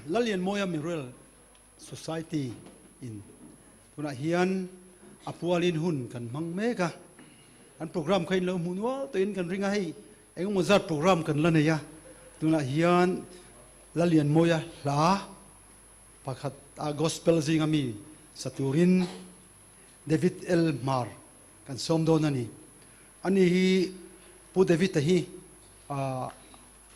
Lallianmawia Memorial Society in tunah hian a pualin hun kan hmang mek a, an program kha in lo hmuh nual tawhin kan ring a, hei engemaw zat program kan la nei a, tunah hian Lallianmawia hla pakhat a gospel zinga mi sa turin David L Hmar kan sawm dawn a ni. Ani hi Pu David-a hi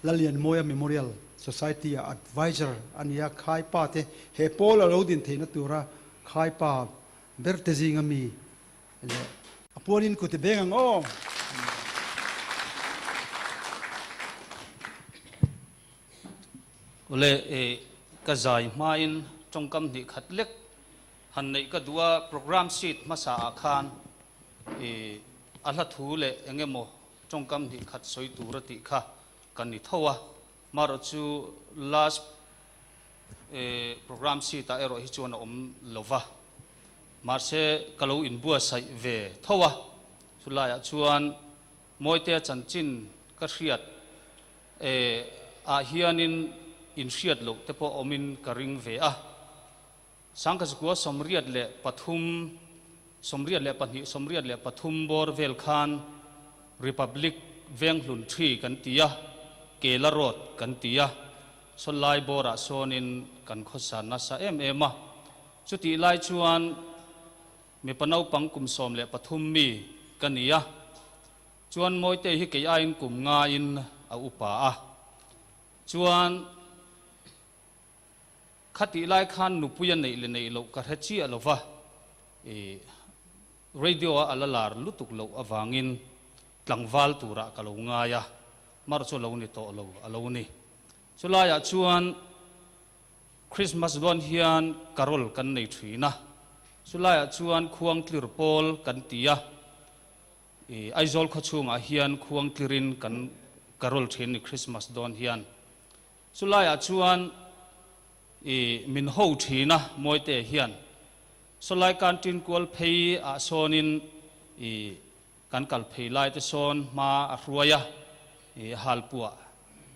Lallianmawia Memorial Society-a advisor a ni a, Khaipa te he pawl a lo din theihna tura Khaipa ber te zinga mi leh a puanin kut i beng ang aw. Awle, ka zai hmain tawngkam hnih khat lek han neih ka duh a, program sheet hmasa ah khan a hla thu leh eng emaw tawngkam hnih khat sawi tur a tih kha kan ni tho a, marawh chu last program sheet ah erawh hi chuan a awm lo va, mahse ka lo inbuatsaih ve tho a, chulaiah chuan Mawitea chanchin ka hriat ah hianin inhriat loh te pawh awmin ka ring ve a. Sangkazukua 83, 82, 83 bawr vel khan Republic Venghlun Tree kan ti a, Kela Road kan ti a, sawlai bawrah sawnin kan khawsa nasa em em a. Chutih lai chuan mipa naupang kum 13 mi ka ni a, chuan Mawitei hi kei aiin kum ngaiin a upa a, chuan. Khatih lai khan nupui a neih leh neih loh ka hre chiah lo va, i radio a a la lar lutuk loh avangin tlangval turah ka lo ngai a, mar chu a lo ni tawh lo a lo ni. Chulaiah chuan Christmas dawn hian carol kan nei thin a, chulaiah chuan khuang tlir pawl kan ti a, i Aizawl khawchhungah hian khuang tlirin kan carol thin ni Christmas dawn hian. Chulaiah chuan i min ho thin a, Mawite hian. Sawlai canteen kual phei ah sawnin i kan kal phei lai te sawn hma a hruai a, i halpuah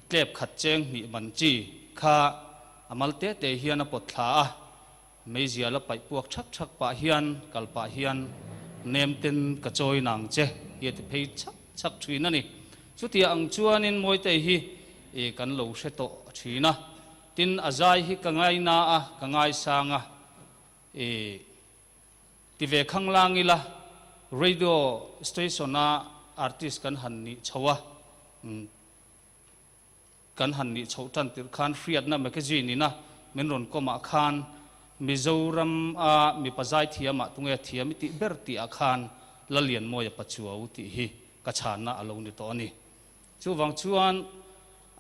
tlep khat cheng hnih man chi kha a mal te te hian a pawt thla a, meizial a paih puak thak thak pah hian kal pah hian nem ten ka chawi nang che hi a ti phei chak chak thin a ni. Chutia ang chuanin Mawite hi i kan lo hre tawh thin a, tin a zai hi ka ngaina a, ka ngaisang a, i ti ve khanglang ila radio station a artist kan han nih chho a, Kan han nih chhoh tan tirh khan hriatna magazine ina min rawn kawm ah khan Mizoram a mipa zaithiam ah tunge thiam i tih ber tih ah khan Lalianmawia Pachuau tih hi ka chhanna a lo ni tawh a ni. Chuvang chuan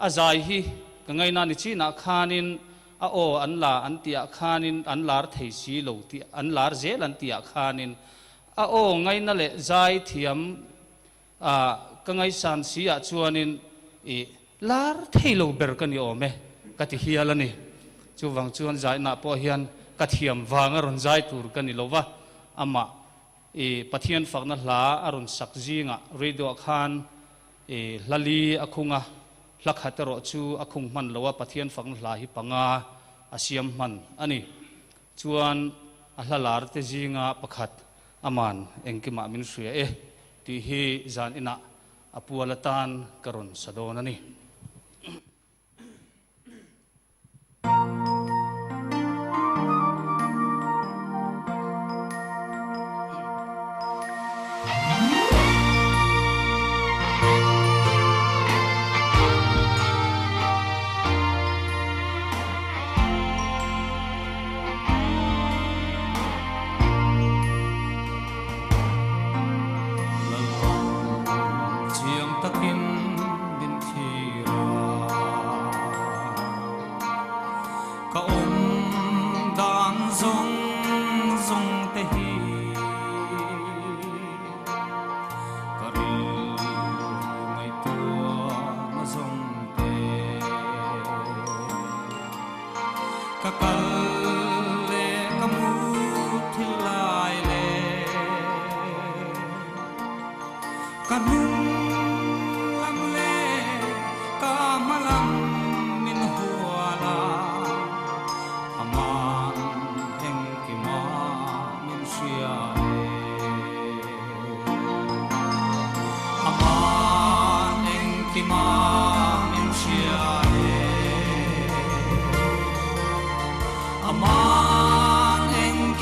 a zai hi ka ngaina ni chin ah khanin a aw an la an tih ah khanin an lar thei si lo tih an lar zel an tih ah khanin a aw ngaina leh zaithiam A, ka ngaihsan si ah chuanin i lar thei lo ber ka ni awm e, ka ti hial a ni. Chuvang chuan zainah pawh hian ka thiam vang a rawn zai tur ka ni lo va, amah i Pathian fakna hla a rawn sak zingah radio ah khan i hla li a khung a, hla khat erawh chu a khung hman lo a, Pathian fakna hla hi panga a siam hman a ni. Chuan a hla lar te zinga pakhat aman engkimah min hria e tih hi zan inah a pual atan ka rawn sa dawn a ni. Chiang takin min thlir a, ka awm dan zawng zawng te hi ka rilru ngaihtuahna zawng te. Ka kal leh ka mu thil lai leh ka hnung lam leh ka hma lam min hual a.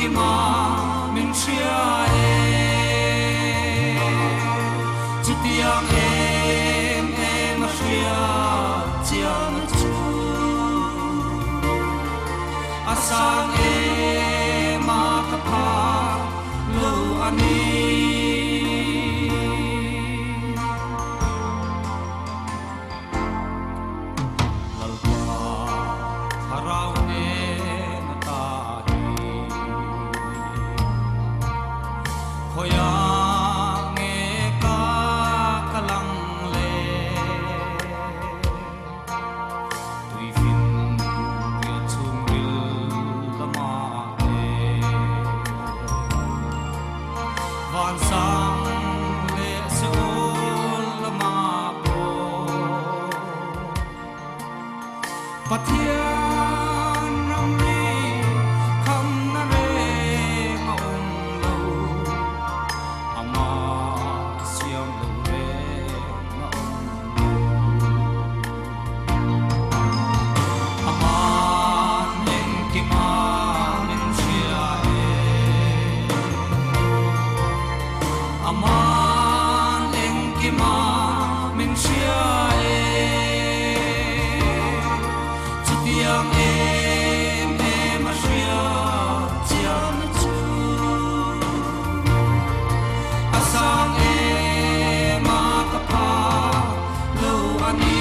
Engkima min hria e. Chutiang em em a hriat chian chu a sang em a ka phak lo a ni. Lalpa thlarau hnen ata hi khawiah nge ka kal ang le? Tuifin riah chhungril lamah te Vansang leh Seol lamah pawh Pathian ramri khamna reng a awm lo, amah siam lo reng a awm lo. Aman engkima min hria e. Aman engkima min hria e. Chutiang em em a hria chian chu a sang em a ka pha lo a ni.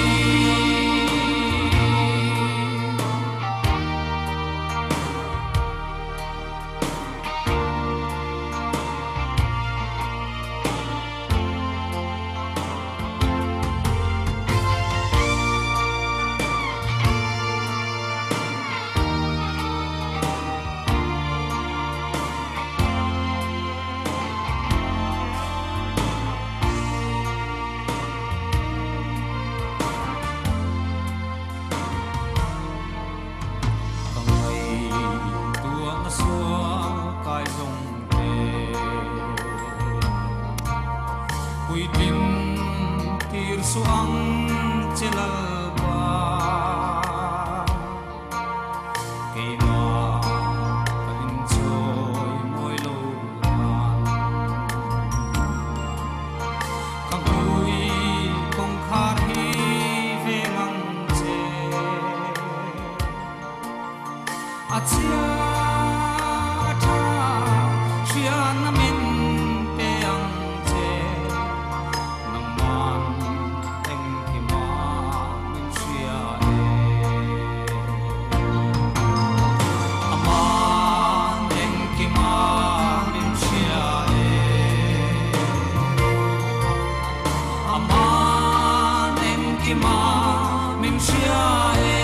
Ka ngaihtuahna sual kai zawng te puitlin tir suh ang che Lalpa. Keimah ka inchawi mawi lo nan ka hmui kawngkhar hi veng ang che. A chhia a tha hriatna min pe ang che. Nangman engkima min hria e. Aman engkima min hria e. Aman engkima min hria e.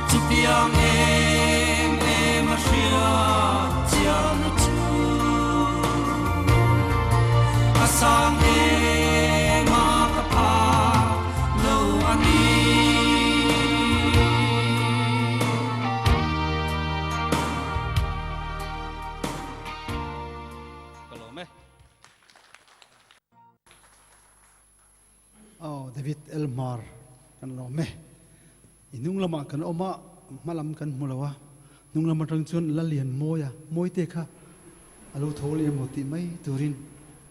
Chutiang em em a hriat chian chu a sang em a ka phak lo a ni. Ka lawm e. Aw David Elmar kan lawm e. I hnung lamah kan awm a, hma lam kan hmu lo a, hnung lam atang chuan Lalian Mawia, Mawite kha a lo tho leh emaw tih mai turin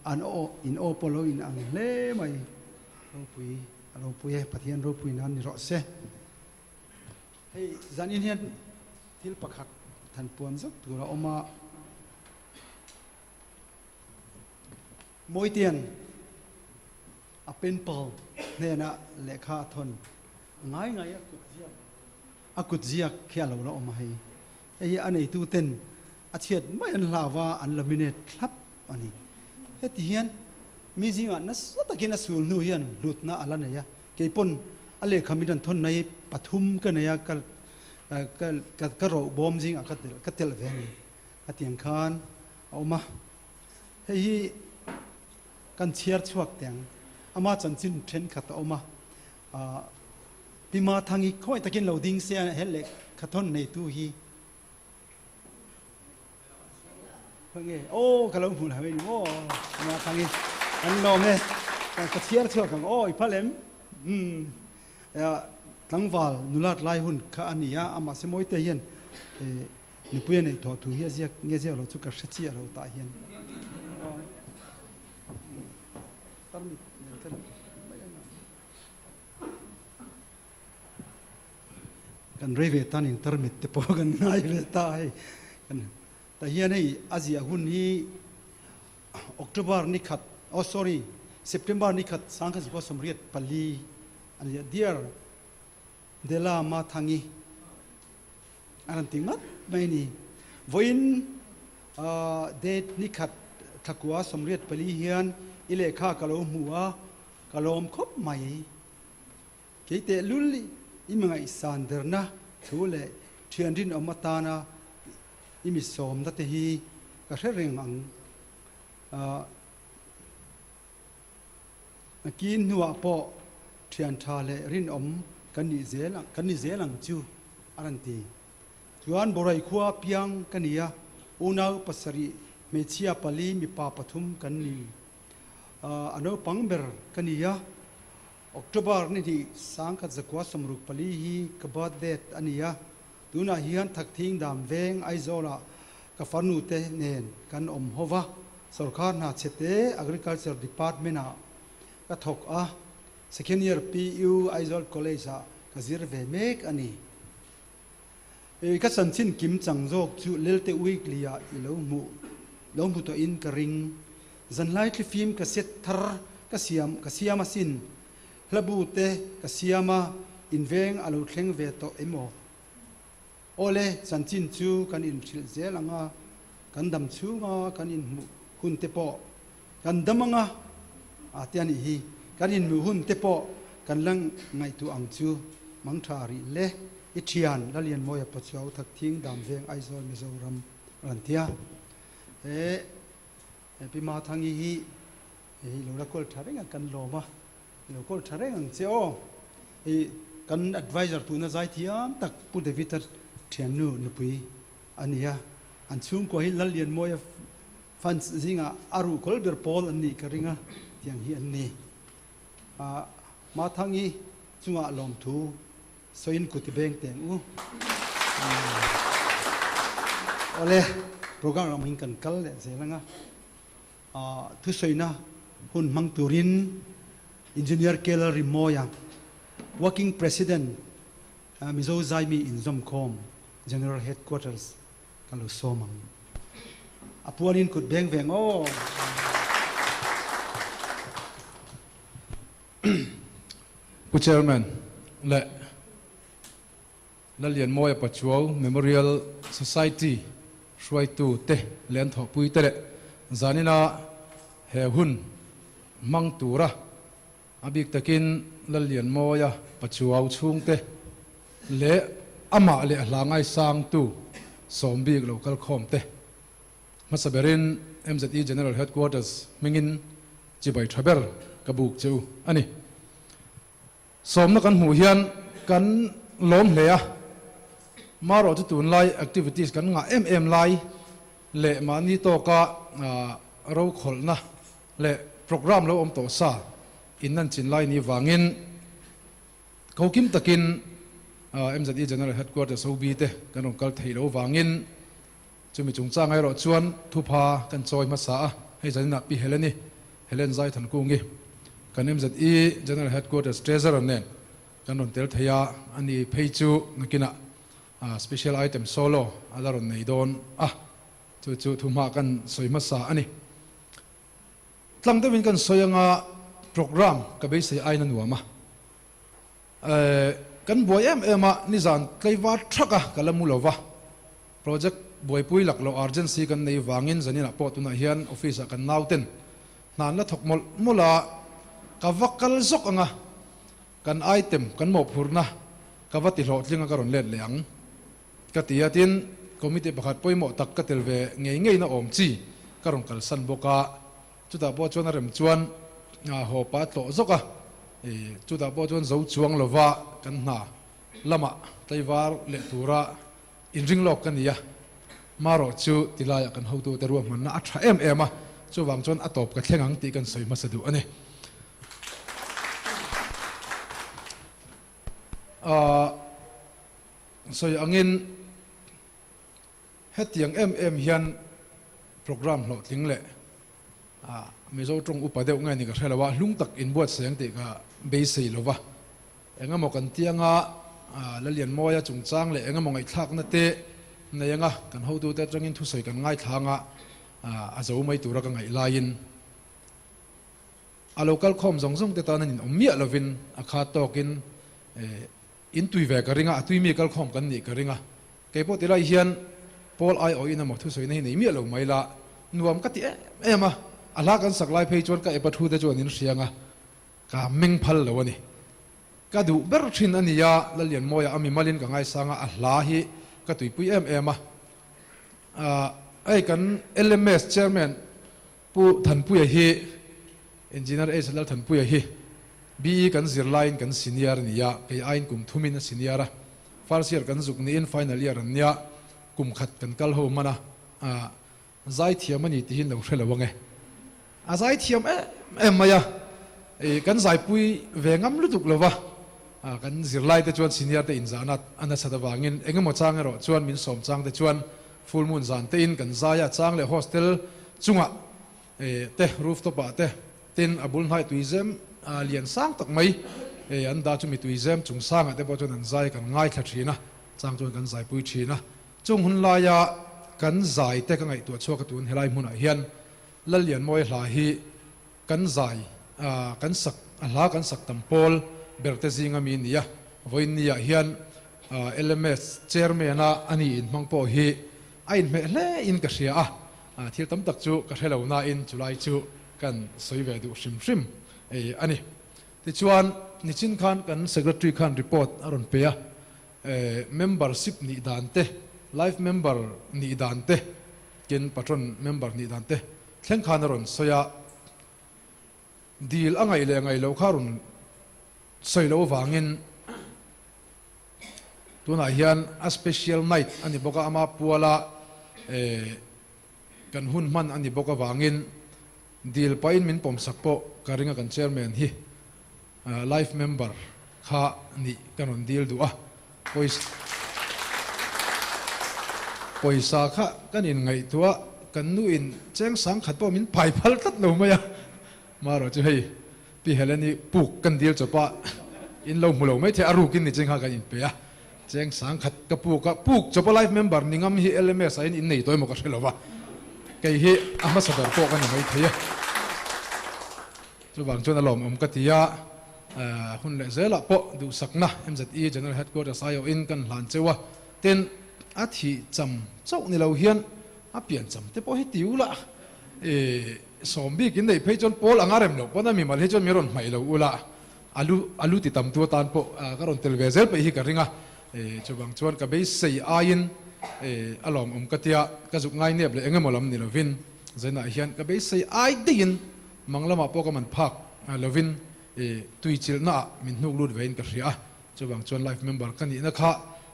an aw in aw pawh lo in ang hle mai. Ropui a ropui e, Pathian ropui nan ni rawh se. Hei zanin hian thil pakhat thanpuan zauh tur a awm a. Mawitean a penpal hnenah lehkha a thawn ngai ngai a kut ziak a kut ziak khi a lo la awm a hei. Hei hi a neitu ten a chhiat mai an hlau a, an laminate thlap a ni. Heti hian mi zingah nasa takin a sul hnu hian hlutna a la nei a, kei pawn a lehkha min rawn thawn na hi pathum ka nei a, ka ka ka roh bawm zingah ka telh ka telh ve a ni. Hetiang khan a awm a. Hei hi kan chhiar chhuak teng. Ama chanchin thenkhat a awm a. Pi Mathangi khawi takin lo ding se a he lehkha thawn neitu hi khawi nge? Aw ka lo hmuh lo hei maw Pi Mathangi kan lawm e. Ka chhiar chhuak ang aw i phal em? Umm tlangval nulat lai hun kha a ni a, amah se mawite hian. Nupui a neih thawh thu hi a ziak nge ziak lo chu ka hre chiah lo tah hian. Tarmit nen khan mai anga. Kan rei ve tan in tarmit te pawh kan ngai ve ta hei. Kan tah hian hei a ziah hun hi October ni khat oh sorry September ni khat 1984 a ni a Dear Dela Mathangi a rawn ti ngat mai a ni. Vawiin date ni khat thlakua 84 hian i lehkha ka lo hmu a, ka lawm khawp mai. Kei tehlul i mi ngaihsan derna thu leh thian rinawm atana i mi sawmna te hi ka hre reng ang. Kin hnuah pawh thian tha leh rinawm kan nih zel kan ni zel ang chu a rawn ti. Chuan Borai khua piang ka ni a, unau pasarih, hmeichhia pali, mipa pathum kan ni. A naupang ber ka ni a, October ni hnih 1964 hi ka birth date a ni a, tunah hian Thakthing Dam Veng Aizawlah ka farnu te nen kan awm ho va, sorkar hna chhete Agriculture Department ah ka thawk a, second year PU Aizawl College ah ka zir ve mek a ni. Ka chanchin kim chang zawk chu Lelte Weekly ah i lo hmuh lo hmu tawhin ka ring. Zanlai thlifim ka set thar ka siam ka siam asin. Hlabu te ka siam a, inveng a lo thleng ve tawh em aw? Awle, chanchin chu kan inhrilh zel ang a, kan dam chhunga kan inhmuh hun te pawh kan dam ang a, a ti a nih hi. Kan inhmuh hun te pawh kan la ngaihtuah ang chu. Mangtha rih le, i thian Lalianmawia Pachuau Thakthing Damveng Aizawl Mizoram rawn ti a. He Pi Mathangi hi i lo la kawl tha reng ang kan lawm a, i lo kawl tha reng ang che aw. I kan advisor tuna zai thiam tak Pu David-a thiannu nupui a ni a, an chhungkua hi Lallianmawia fans zingah a ruhkawl ber pawl an nih ka ring a, tiang hi an ni. Mathangi chungah lawmthu sawiin kut i beng teng u. Awle, program ram hin kan kal leh zel anga thusawina hun hmang turin Engineer Kel Rimawia, Working President, Mizo Zaimi Inzawmkhawm General Headquarters ka lo sawm ang. A puanin kut beng veng aw. Pu Chairman leh Lallianmawia Pachuau Memorial Society hruaitu te leh an thawhpui te leh zanina he hun hmang tura a bik takin Lallianmawia Pachuau chhungte leh amah leh a hla ngaisangtu sawm bik lo kalkhawm te hmasa berin MZE General Headquarters hmingin chibai tha ber ka buk che u a ni. Sawmna kan hmuh hian kan lawm hle a, marawh chu tunlai activities kan ngah em em lai leh mahni tawka rokhawlhna leh programme lo awm tawh sa in nan chin lai ni vangin kokim takin MZE General Headquarters OB te kan rawn kal theih loh vangin Chumi chungchang erawh chuan thupha kan chawi hmasa a, hei zaninah Pi Heleni, Helen Zaithankungi, kan MZE General Headquarters Treasurer nen kan rawn tel thei a, ani phei chu nakinah Special Item Solo a la rawn nei dawn a, chu chu thuhma kan sawi hmasa a ni. Tlang deuhin kan sawi anga programme ka beisei aiin a nuam a, Kan buai em em a, nizan tlaivar thak a ka la mu lo va, project buaipui lak loh urgency kan nei vangin zaninah pawh tunah hian office ah kan nauten hna an la thawk mawlh mawlh a, ka va kal zawk ang a, kan item kan mawhphurhna ka va ti hlawhtling a ka rawn let leh ang ka ti a, tin committee pakhat pawimawh tak ka tel ve ngei ngeina awm chi ka rawn kalsan bawk a. Chutah pawh chuan a rem chuan haw pah a tlawh zawk a, chutah pawh chuan zo chuang lova kan hna lamah tlaivar leh tura inring lawk ka ni a, marawh chu tilaiah kan hotute ruahmanna a tha em em a, chuvang chuan a tawp ka thleng ang tih kan sawi hmasa duh a ni. Sawi angin. Hetiang em em hian program hlawhtling leh Mizo tawng upa deuh nge ni ka hre lo a, hlung tak inbuatsaih ang tih ka beisei lo va. Engemaw kan tianga Lalianmawia chungchang leh engemaw ngaihthlakna te nei anga kan hotute atangin thusawi kan ngaithla anga a zo mai tura ka ngaih laiin a lo kal khawm zawng zawng te tan an inawm miah lovin a kha tawkin In tui ve ka ring a, a tui mi kalkhawm kan nih ka ring a. Kei pawh tilai hian Paul aiawhin emaw thusawi na hi nei miah lo mai la, nuam ka ti em em a. A hla kan sak lai phei chuan ka epa thu te chuan in hriang a, ka meng phal lo a ni. Ka duh ber thin a ni a, Lalianmawia a mimalin ka ngaisang a, a hla hi ka tuipui em em a. Hei kan LMS Chairman Pu Thanpuia hi Engineer H Lalthanpuia hi BE kan zir laiin kan senior a ni a, kei aiin kum thumin a senior a. First year kan zuk niin final year an nia, kum khat kan kal ho hman a, a zaithiam a ni tihin lo hre lo ang e. A zaithiam em em mai a, i kan zaipui ve ngam lutuk lo va, kan zirlai te chuan senior te inzahna a nasat avangin eng emaw chang erawh chuan min sawm chang te chuan full moon zan tein kan zai a, chang leh hostel chungah te rooftop ah te tin a bul hnai tuizem lian sang tak mai an dah chu mi tuizem chung sangah te pawh chuan an zai kan ngaithla thin a, chang chuan kan zaipui thin a. Chung hun laia kan zai te ka ngaihtuah chhuak a tun helai hmunah hian Lallianmawi hla hi kan zai kan sak a hla kan sak tam pawl ber te zinga mi nia vawiin niah hian LMS chairman a ani inhmang pawh hi a inhmeh hle in ka hria a. Thil tam tak chu ka hre lo nain chulai chu kan sawi ve duh hrim hrim a ni. Tichuan, nichin khan kan Secretary khan report a rawn pe a, membership nih dan te, life member nih dan te, tin patron member nih dan te thleng khan a rawn sawi a. Dil a ngaih leh ngaih loh kha a rawn sawi loh avangin Tunah hian a special night a ni bawk a, ama puala kan hun hman a ni bawk avangin dil pahin min pawmsak pawh ka ring a, kan chairman hi life member kha nih ka rawn dil duh a, pawisa kha kan inngaihtuah kan nuin cheng sangkhat pawh min pai phal tlat lo mai a, marawh chu hei Pi Helen-i puk kan dil chawp a, in lo hmu lo mai thei a rukin ni chengha kan inpe a, cheng sangkhat ka puk a, puk chawp a life member ni ngam hi LMS ah hian in nei tawh emaw ka hre lo va, kei hi a hmasa ber pawh ka ni mai thei a, chuvang chuan a lawmawm ka ti a, hun leh zelah pawh duhsakna MZE General Headquarters aiawhin kan hlan cheu a, tin a thih cham chauh ni lo hian a pian cham te pawh hi ti ula i. Sawm bik in neih phei chuan pawl anga rem loh pawn a mimal hi chuan min rawn hmaih lo ula, a lu a lu ti tam tu atan pawh ka rawn tel ve zel peih hi ka ring a, chuvang chuan ka beisei aiin a lawmawm ka tia, ka zuk ngai nep leh engemaw lam ni lovin zainah hian ka beisei ai deihin mang lamah pawh ka man phak lovin tui chilhna ah min hnuk lut vein ka hria a, chuvang chuan life member ka nihna kha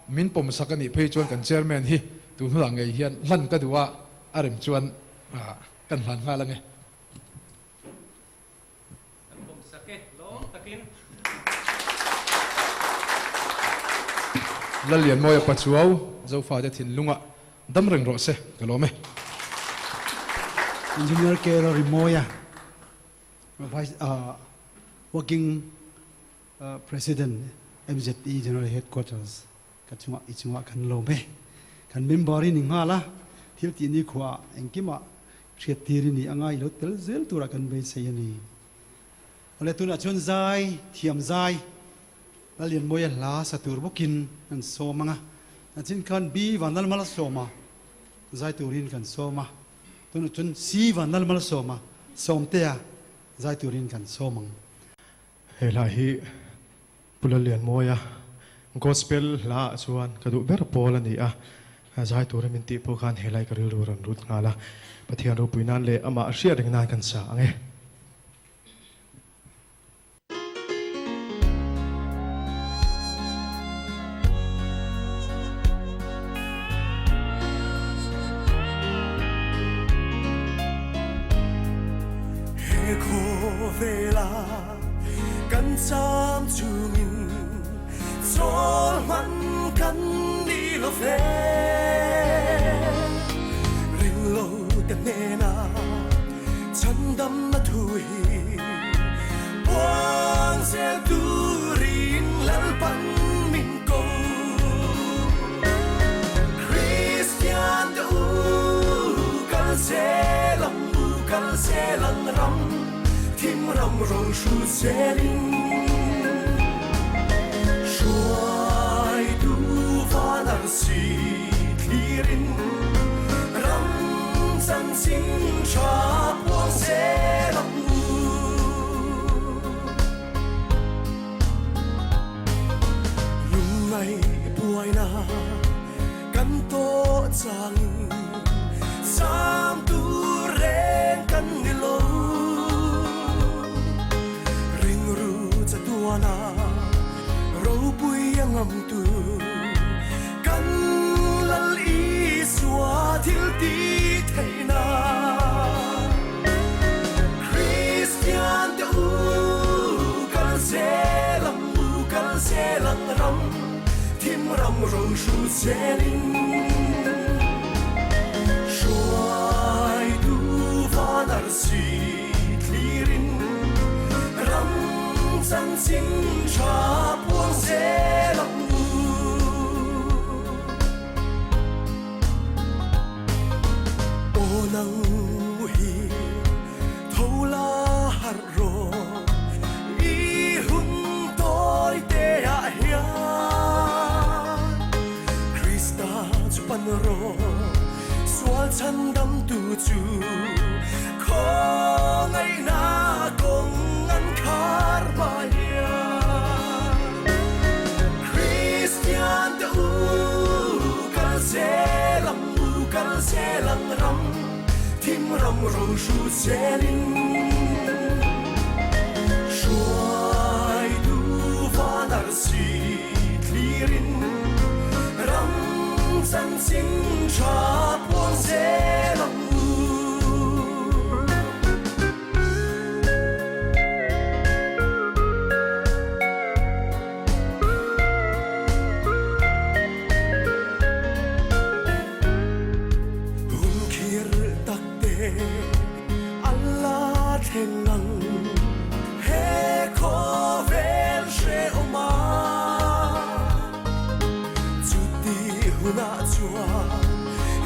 min pawmsak a nih phei chuan kan chairman hi tun hunah ngei hian hlan ka duh a, a rem chuan. Kan hlan nghal ange. Kan pawm sak e, lawm takin. Lallianmawia Pachuau, Zofate thinlungah dam reng rawh se, ka lawm e. Engineer K. Rimawia, Vice Working President MZE General Headquarters. Ka chungah i chungah kan lawm e. Kan member i ni nghal a, thil tih ni khuaah engkimah hriat tir i ni anga i lo tel zel turah kan beisei a ni. Awle tunah chuan zai thiam zai Lalianmawia hla sa tur bawkin kan sawm anga, nachin khan B Vanlalmal sawma zai turin kan sawm a, tunah chuan C Vanlalmal sawma Sawmtea zai turin kan sawm ang. He hla hi Pu Lallianmawia Gospel hla ah chuan ka duh ber pawl a ni a, zai tura min tih pawh khan helai ka rilru rawn rut nghal a, Pathian ropui nan leh amah hriat reng nan kan sa ang e. He khawvela kan cham chungin chawl hman kan ni lo ve. ram ro hru zelin Hruaitu van arsi thlirin Ram chanchin tha puang zel ang u. Lungngai buaina kan tawh changin Zam tur reng kan ni lo. Ringru chatuana ropui a ngam tu kan Lal Isua thil ti theihna. Kristian te u kal zel ang u kal zel ang ram thim ram ro hru zelin hruaitu van arsi thlirin ram chanchin tha puang zel ang u. Aw nang hi tho la harh rawh i hun tawi te ah hian Krista chu pan rawh sual chhandam tu chu khawngaihna kawng an khar hma hian Kristian te u kal zel ang u kal zel ang ram thim ram ro hru zelin hruaitu van arsi thlirin ram chanchin tha puang zel ang u. Hun khir tak te a la thleng ang he khawvel hrehawm a, chuti hunah chuan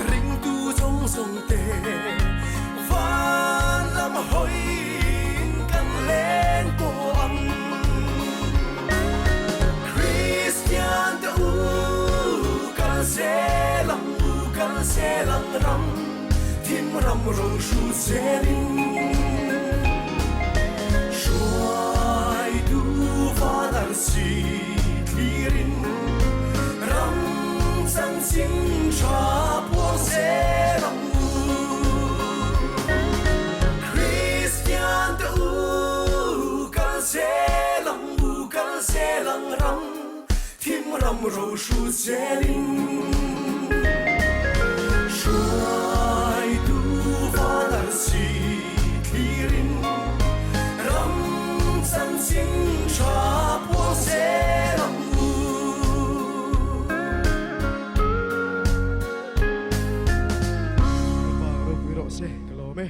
ringtu zawng zawng te van lam hawiin kan leng tawh ang. Kristian te u kal zel ang u kal zel ang ram thim ram ro hru zelin hruaitu van arsi thlirin ram chanchin tha puang zel ang u. Kristian te u kal zel ang u kal zel ang ram thim ram ro hru zelin hruaitu van arsi thlirin ram chanchin tha puang zel ang u. Lalpa ropui rawh se ka lawm e.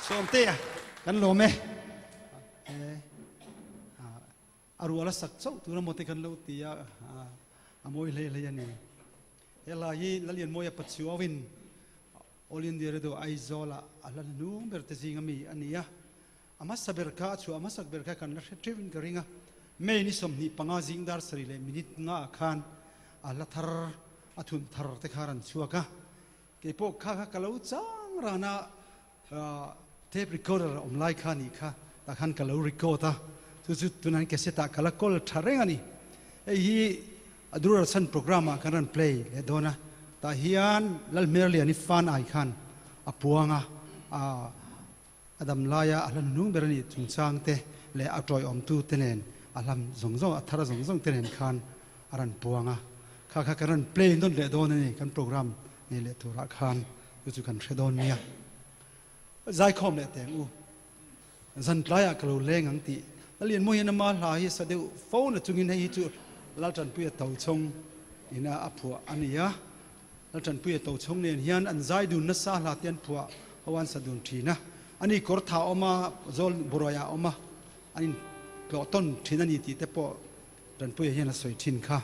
Sawmtea kan lawm e. A rual a sak chauh tur emaw te kan lo ti a, a mawi hlei hlei a ni. He hla hi Lalianmawia Pachuauin All India Radio Aizawl-ah a hla hnung ber te zing ami a ni a. A hmasa ber kha a chhuah hmasak ber kha kan la hre teuhin ka ring a. May ni 25 zing dar sarih leh minute ngaah khan a hla thar a thun thar te kha a rawn chhuak a. Kei pawh kha kha ka lo chang ran a, tape recorder a awm lai kha nih kha tah khan ka lo record a, chu chu tunah hian cassette ah ka la kawl tha reng a ni. Hei hi a Doordarshan programme ah kan rawn play leh dawn a, tah hian Lalhmerliani fan ai khan a puang a, a dam laia a hla hnung ber a nih chungchang te leh a tawiawmtu te nen a hlam zawng zawng a thar zawng zawng te nen khan a rawn puang a, kha kha kan rawn play nawn leh dawn a ni kan programme nei leh turah khan chu chu kan hre dawn nia. Zaikhawm leh teng u, zan tlaiah ka lo leng ang tih Lalianmawi hian ama hla hi sa deuh fo na chungin hei hi chu Laltanpuia Tochhawng ina a phuah a ni a, Laltanpuia Tochhawng nen hian an zai dun nasa hla te an phuah ho an sa dun thin a, ani kawr tha awm a, zawl burawih ah awm a, an intlawh tawn thin a ni tih te pawh Tanpuia hian a sawi thin kha.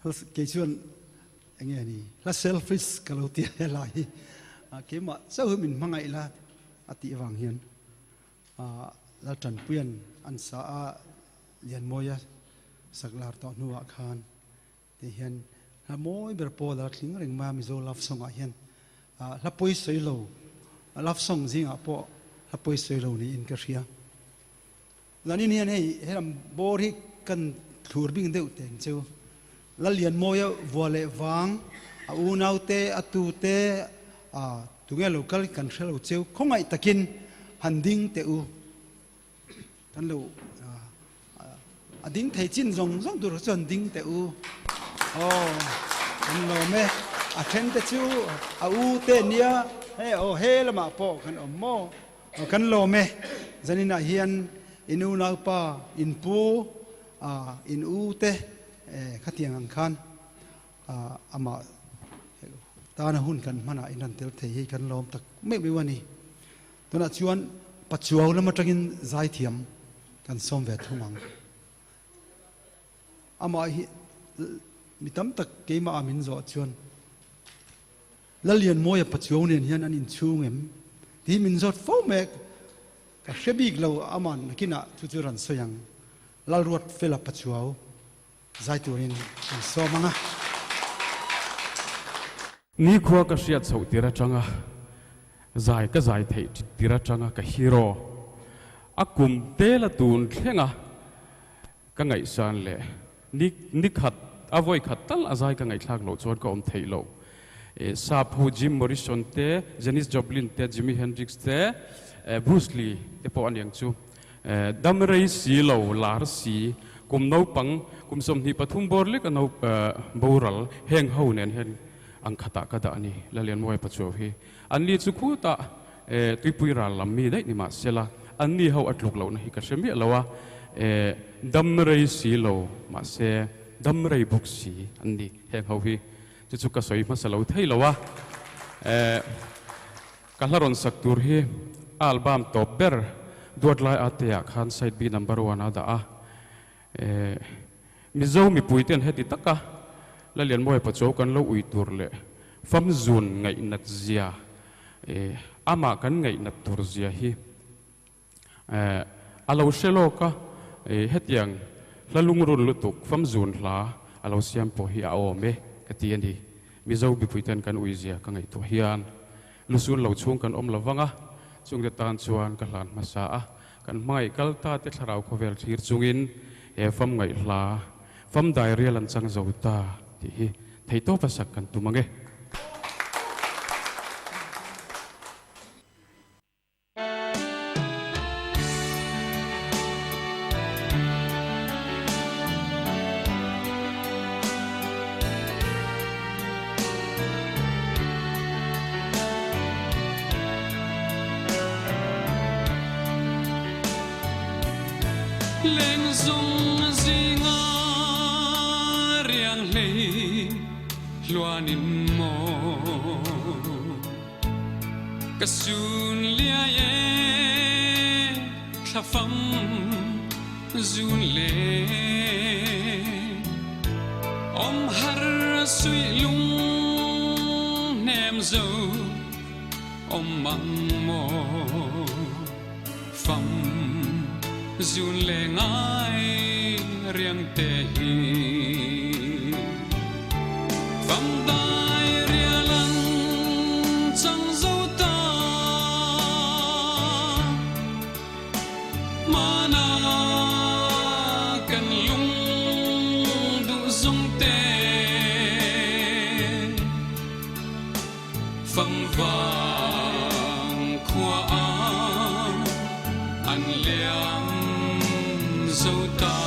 Kei chuan enge ni hla selfish ka lo tia helai hi keimah chauh hi min hmangaih la a tih avang hian Laltanpuia'n an sa a Lianmawia sak lar tawh hnuah khan tih hian hla mawi ber pawl a tling reng mai a Mizo love song ah hian hla pawi sawi lo love song zingah pawh hla pawi sawi lo niin ka hria. Zanin hian hei helam bawr hi kan thlur bing deuh teng chu Lallianmawia vua leh vang a unau te a tu te a tunge lo kal kan hre lo cheu khawngaih takin han ding teh u kan lo a ding thei chin zawng zawng tur chuan ding teh u aw kan lawm e a then te chu a u te nia hei aw he lamah pawh kan awm maw. Kan lawm e, zaninah hian in unaupa, in pu, in u te khatiang ang khan amah tana hun kan hmanah in rawn tel thei hi kan lawm tak meuh meuh a ni. Tunah chuan Pachuau lam atangin zaithiam kan sawm ve thung ang. Amah hi mi tam tak keimah a min zawh chuan Lallianmawia Pachuau nen hian an inchhung em? Tih min zawt fo mek. Ka hre bik lo aman nakinah chu chu rawn sawi ang. Lalruat Fela Pachuau zai turin kan sawm ang a. Nikhua ka hriat chhoh tir atanga zai ka zai theih tir atanga ka hero a kum tel a tun thleng a ka ngaihsan leh ni ni khat a vawi khat tal a zai ka ngaihthlak loh chuan ka awm theih loh. Sap ho Jim Morrison te, Janis Joplin te, Jimi Hendrix te, Bruce Lee te pawh a niang chu. Dam rei si lo, lar si, kum naupang kum 23 bawr lek a no boral heng ho nen hian ang khatah ka dah a ni. Lalianmawia Pachuau hi an ni chu khutah Tuipui ral lam mi daih ni mah sela, an ni ho a tluk lohna hi ka hre miah lo a, dam rei si lo mahse dam rei bawk si an ni heng ho hi. Chu chu ka sawi hmasa lo thei lo a, ka hla rawn sak tur hi a album tawp ber duat lai ate ah khan side B number one a dah a, Mizo mipui ten heti taka Lalianmawia Pachuau kan lo ui tur leh famzun ngaihnat zia Amah kan ngaihnat tur zia hi a lo hre lawk a, hetiang hla lungrun lutuk famzun hla a lo siam pawh hi a awm e ka ti a ni. Mizo mipuiten kan ui zia ka ngaihtuah hian lusun lo chhung kan awm lo vang a, chungte tan chuan ka hlan hmasa a, kan hmangaih kal ta te thlarau khawvel thlir chungin he fam ngaih hla fam dairial an chang zo ta tih hi Theihtawp a sak kan tum ang e. Lengzung zinga riang hlei hluanin maw ka sun liai e thlafam zun le om har suih lung hnem zo om mang maw Fam zun le ngai riang te hi Fam dai rialang chang zo ta Mana kan lung duh zung te Fam vang khua ah an liam zo ta.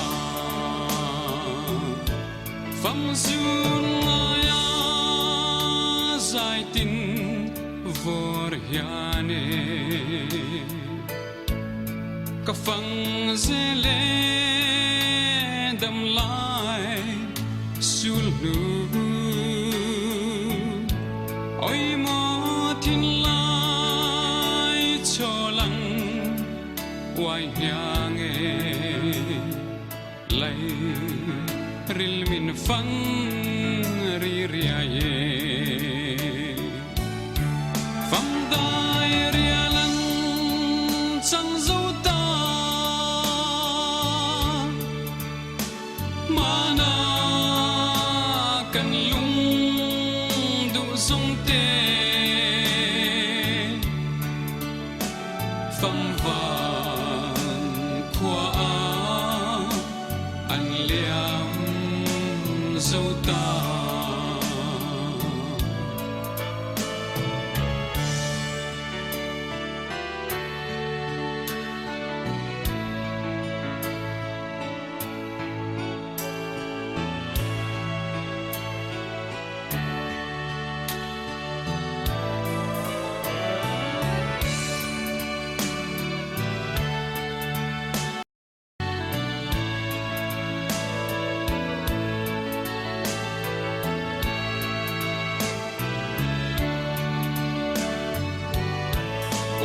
Fam zun ngai ah zaitin vor hian e. Ka fang zel e dam lai sul hnu Oi maw thinlai chawlang uai hniang e Lei ril min fang. riai e. Fam dai rial an chang zo ta. Mana kan lung duh zawng te. Fam van khua a an liam zo ta.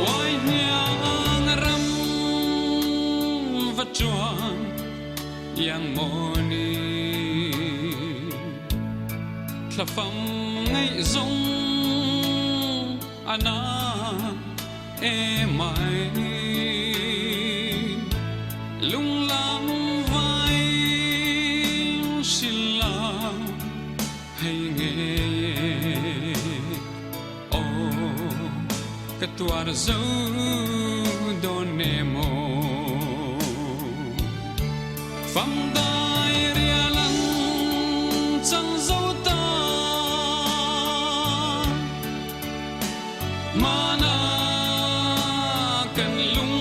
Uai hniang ram va chuan iang maw ni thlafam ngaihzawng a na e mai lunglam vai hril la hei ngei e aw ka tuar zo dawn em aw fam dai rial an chang zo ta. Mana kan lung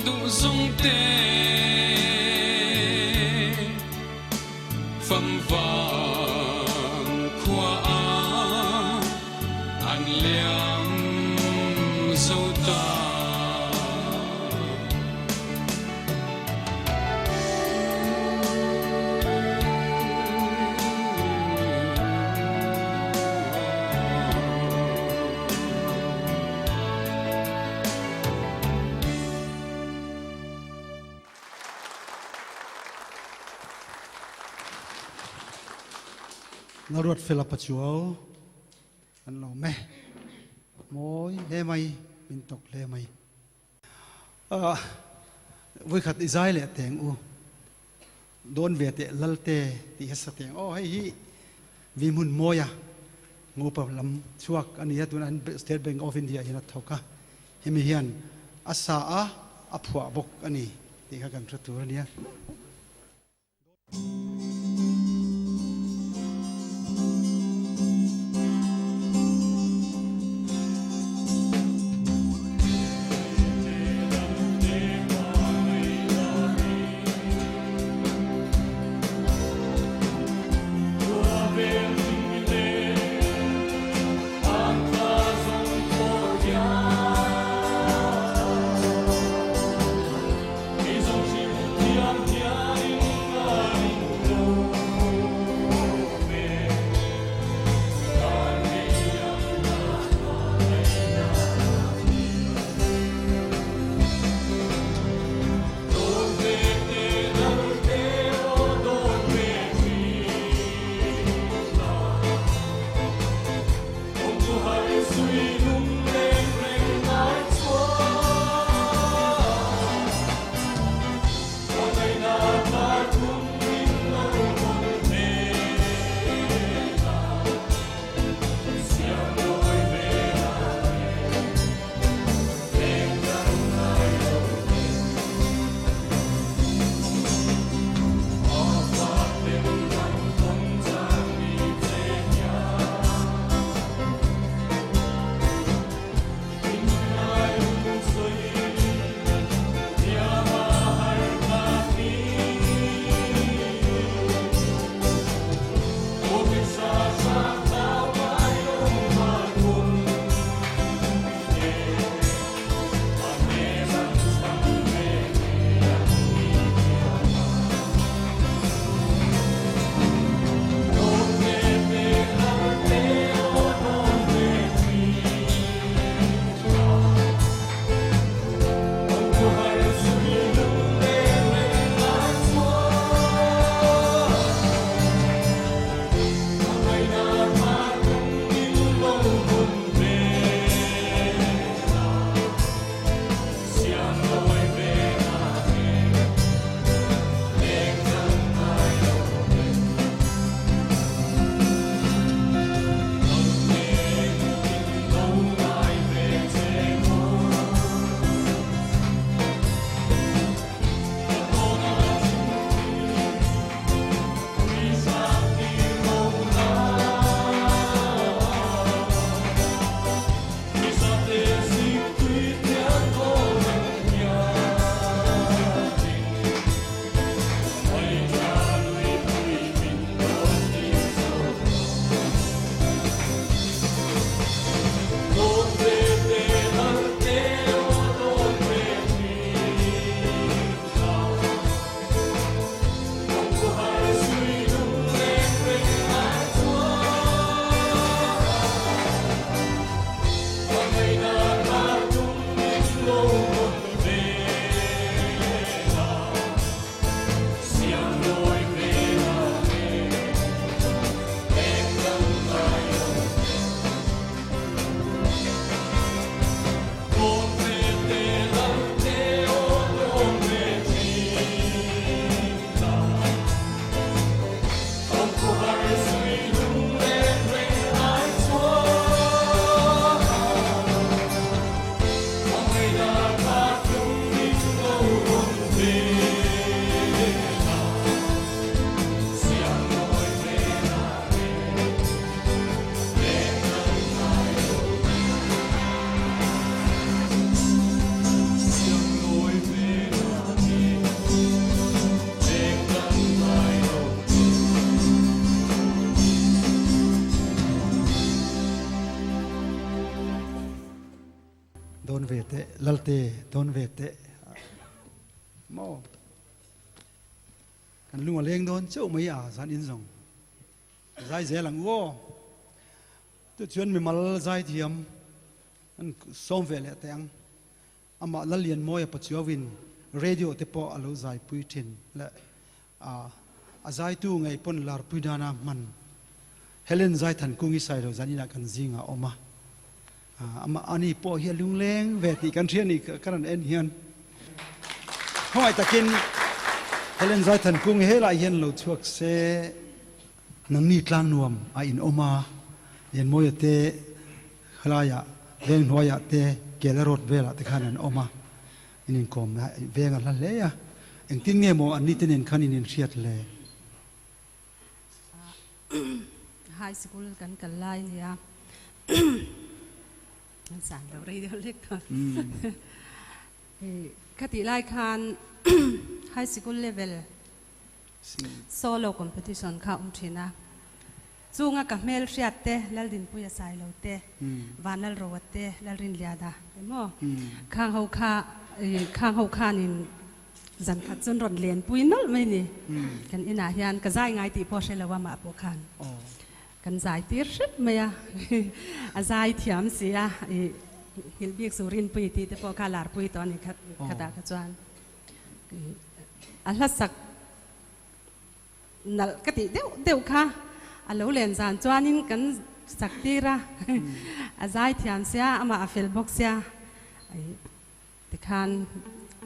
duh zawng te fam vang khua a an liam zo ta. Lalruat Fela Pachuau an lo me mawi hle mai min tawk hle mai. Vawikhat i zai leh teng u. Dawn ve teh Lalte tih hi sa teng. Aw hei hi vi hmun mawia Ngopa lam chhuak a ni a, tunah hian State Bank of India hian a thawk a, hemi hian a sa a, a phuah bawk a ni tih kha kan hre tur a nia. Dawn ve teh Lalte dawn ve teh maw kan lung a leng dawn chauh mai a zan in zawng zai zel ang u aw. Tichuan mimal zai thiam an sawm ve leh teh ang. Amah Lallianmawia Pachuauin radio te pawh a lo zaipui thin leh a a zaitu ngei pawn larpui nana hman Helen Zaithankungi Sailo zaninah kan zingah a awm a. Amah ani pawh hi a lungleng ve tih kan hria a ni ka rawn en hian. Khawngaih takin Helen Zaithankungi helai hian lo chhuak se nangni tlangnuam a in awm a, Lianmawia te Khalaiah veng hnuaiah te Kela road velah te khan an awm a, in inkawmna veng a hla hle a, engtin nge maw anni te nen khan in inhriat le? High school kan kal lai a nia, an san lo rei deuh hlek tawh. Khatih lai khan high school level solo competition kha a awm thin a. Chunga ka hmel hriat te, Laldinpuia Sailo te, Vanlalroa te, Lalrinliana emaw khang ho kha khang ho khanin zan khat chuan rawn lenpui nawlh mai ni. Kan inah hian ka zai ngai tih pawh hre lo a mah pawh khan kan zai tir hrep mai a, a zai thiam si a, i nghilh bik chu Rinpui tih te pawh kha larpui tawh a ni khatah kha chuan a hlasak Nalh ka tih deuh deuh kha a lo len zan chuanin kan sak tir a, a zai thiam sia, amah a fel bawk sia, tikhan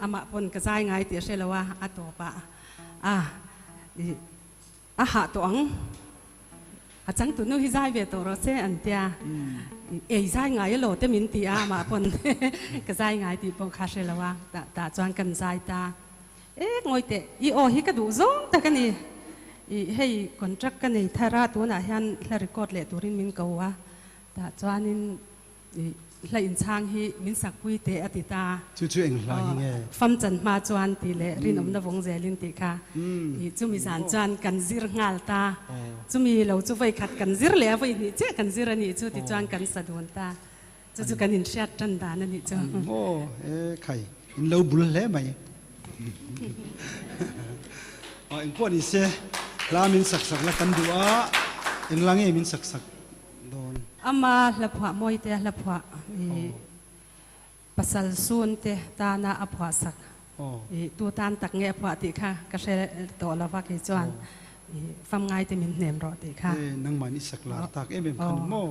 amah pawn ka zai ngai tih a hre lo a, a tawpah a ih a hah tawh ang, a changtu nu hi zai ve tawh rawh se an tia, ei zai ngai elaw te min ti a, amah pawn ka zai ngai tih pawh kha hre lo a, tah chuan kan zai ta. E ngawi teh, i aw hi ka duh zawng tak a ni. I hei contract ka nei thar a, tunah hian hla record leh turin min ko a, tah chuanin i hla inchhang hi min sakpui teh a ti ta. Chu chu eng hla hi nge? Fam chan hma chuan tih leh rinawmna vawng zelin tih kha. I chumi zan chuan kan zir nghal ta. Chumi lo chu vawi khat kan zir leh a, vawi hnih chiah kan zir a nih chu tichuan kan sa dun ta. Chu chu kan inhriat tan dan a nih chu. Aw e khai, in lo bul hle mai. Aw engpawh ni se, hla min sak sak la kan duh a, engla nge min sak sak dawn? Ama hla phuah mawi te a hla phuah i pasal sun te tana a phuah sak i tu tan tak nge a phuah tih kha ka hre tawh lo va kei chuan i fam ngai te min hnem rawh tih kha. E nangmah in i sak lar tak em em kha ni maw?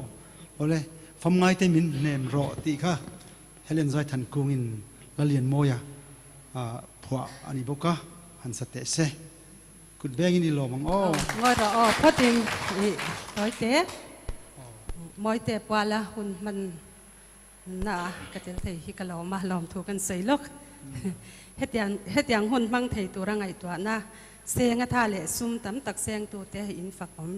Awle, fam ngai te min hnem rawh tih kha Helen Zaithankungin Lalianmawia phuah a ni bawk a, han sa teh se. Kut bengin i lawm ang aw. Ngawi rawh aw, phawtin i tawi te, mawi te puala hun hman na ka tel thei hi ka lawm a, lawmthu kan sawi lawk. Hetiang hetiang hun hmang thei tura ngaihtuahna seng atha leh sum tam tak sengtute in fak awm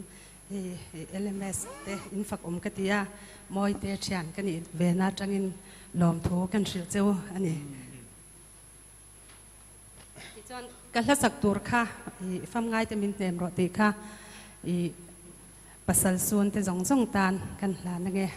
Hei LMS te in fak awm ka ti a, mawi te thian ka nih ve na atangin lawmthu kan hrilh cheu a ni. Tichuan ka hlasak tur kha i fam ngai te min hnem rawh tih kha i pasal sun te zawng zawng tan kan hlan ange.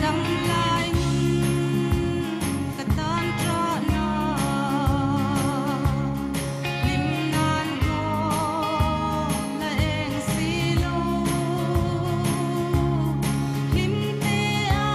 Damlai nun ka tan ṭahna, hlim nan kaw la eng si lo, hlim te a.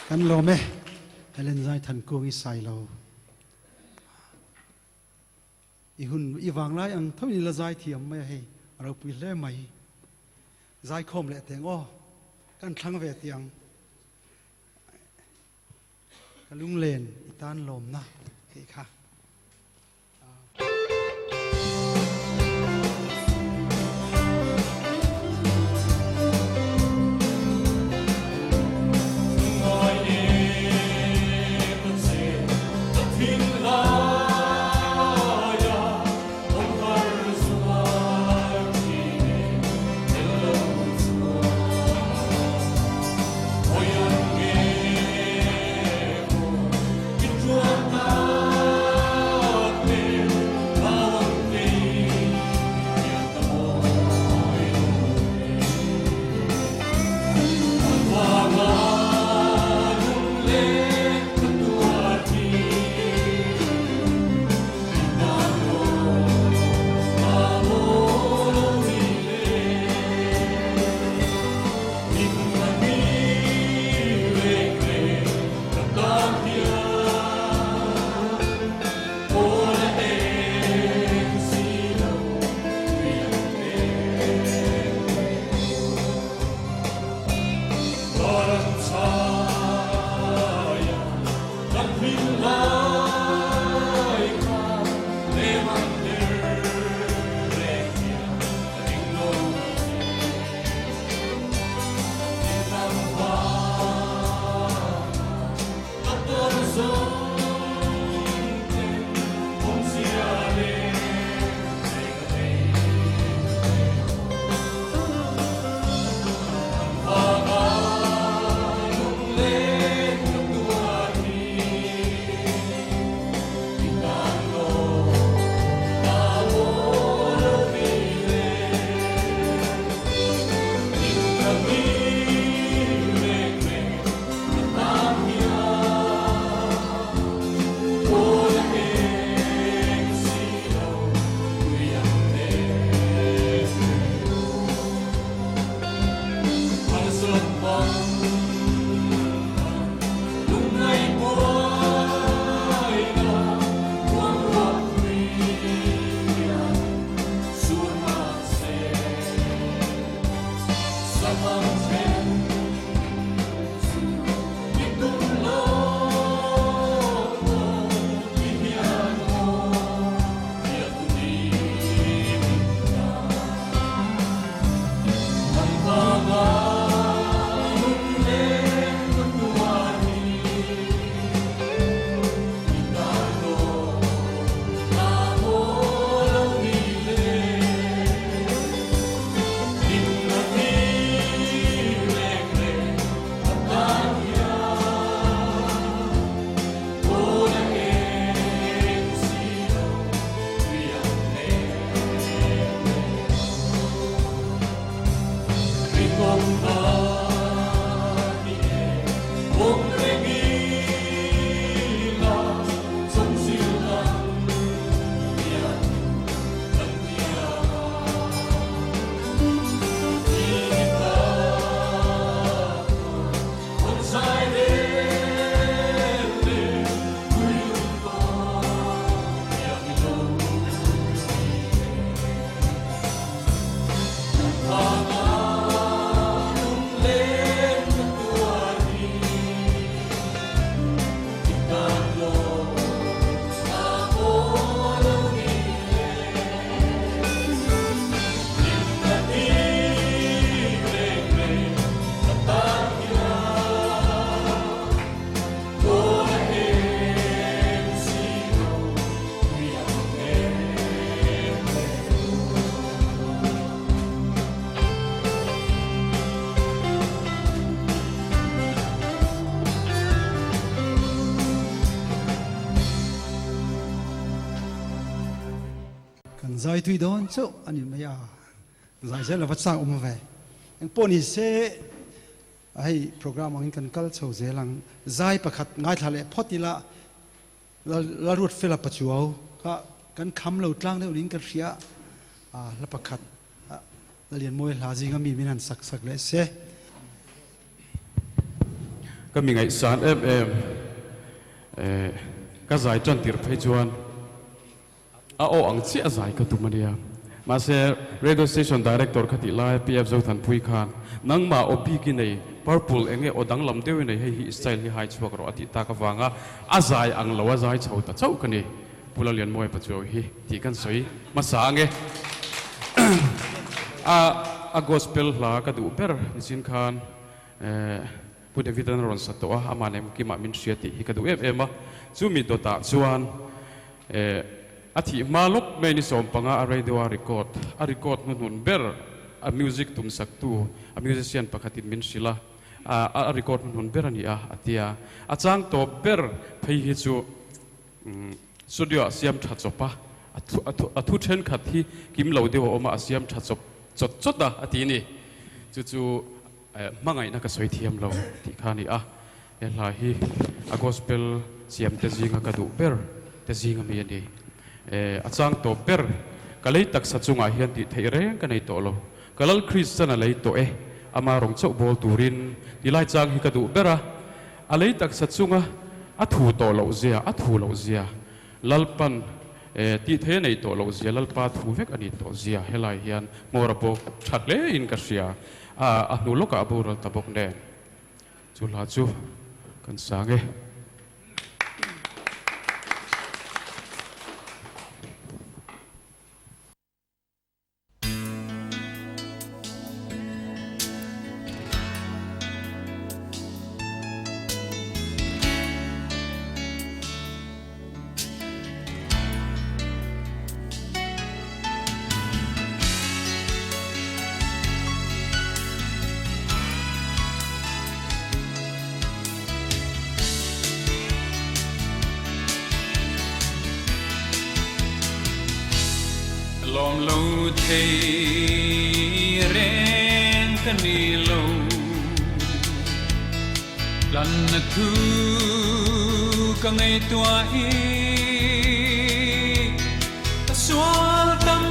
Kan lawm e, Helen Zaithankungi Sailo. I hun i vanglai ang tho in la zai thiam mai a hei, a ropui hle mai. Zaikhawm leh teng aw, kan thlang ve tih ang. Ka lunglen i tan lawmna tih kha. Kan zai tui dawn chauh a ni mai a, zai zel lova chak awm ve. Engpawh ni se hei program angin kan kal chho zel ang. Zai pakhat ngaithla leh phawt ila La ruat fel a pachuau kha kan kham lo tlang deuh niin ka hria a, hla pakhat Lalianmawi hla zinga mi min han sak sak leh se. Ka mi ngaihsan em em eh ka zai tan tirh phei chuan a aw ang chiah a zai ka tum a nia. Mahse radio station director kha tih lai PF Zothanpui khan nangmah aw bik i nei purple eng nge aw danglam deuh i nei hei hi i style hi hai chhuak rawh a tih tak avanga a zai ang lo a zai chho ta chauh ka ni. Pu Lallianmawia Pachuau hi tih kan sawi hmasa ang e. A a gospel hla ka duh ber nichin khan Pu David an rawn sa tawh a, amah leh Mukimah min hria tih hi ka duh em em a. Chumi dawtah chuan a thih hma lawk mai ni sawmpanga a radio a record, a record hnuhnun ber a music tumsaktu a musician pakhatin min hrilh a, a record hnuhnun ber a ni a, a ti a. A chang tawp ber phei hi chu Studio ah siam tha chawp a, a thu thenkhat hi kim lo deuh a awm a, a siam tha chawp chawt chawt a, a ti ni. Chu chu hmangaihna ka sawi thiam lo tih kha a ni a, he hla hi a gospel siam te zinga ka duh ber te zinga mi a ni. A chang tawp ber, ka lei taksa chungah hian tih theih reng ka nei tawh lo, ka Lal Kristan a lei tawh e, ama rawng chauh bawl turin ti lai chang hi ka duh ber a, A lei taksa chunga a thu tawh loh zia, a thu loh zia, Lalpan tih thei a neih tawh loh zia, Lalpa thu vek a nih tawh zia helai hian hmawr a bawk tha hle in ka hria. A hnu lawkah a boral ta bawk nen. Chu hla chu kan sang e. Lawm lo thei reng ka ni lo, Tlanna thu ka ngaihtuah i ka sual tam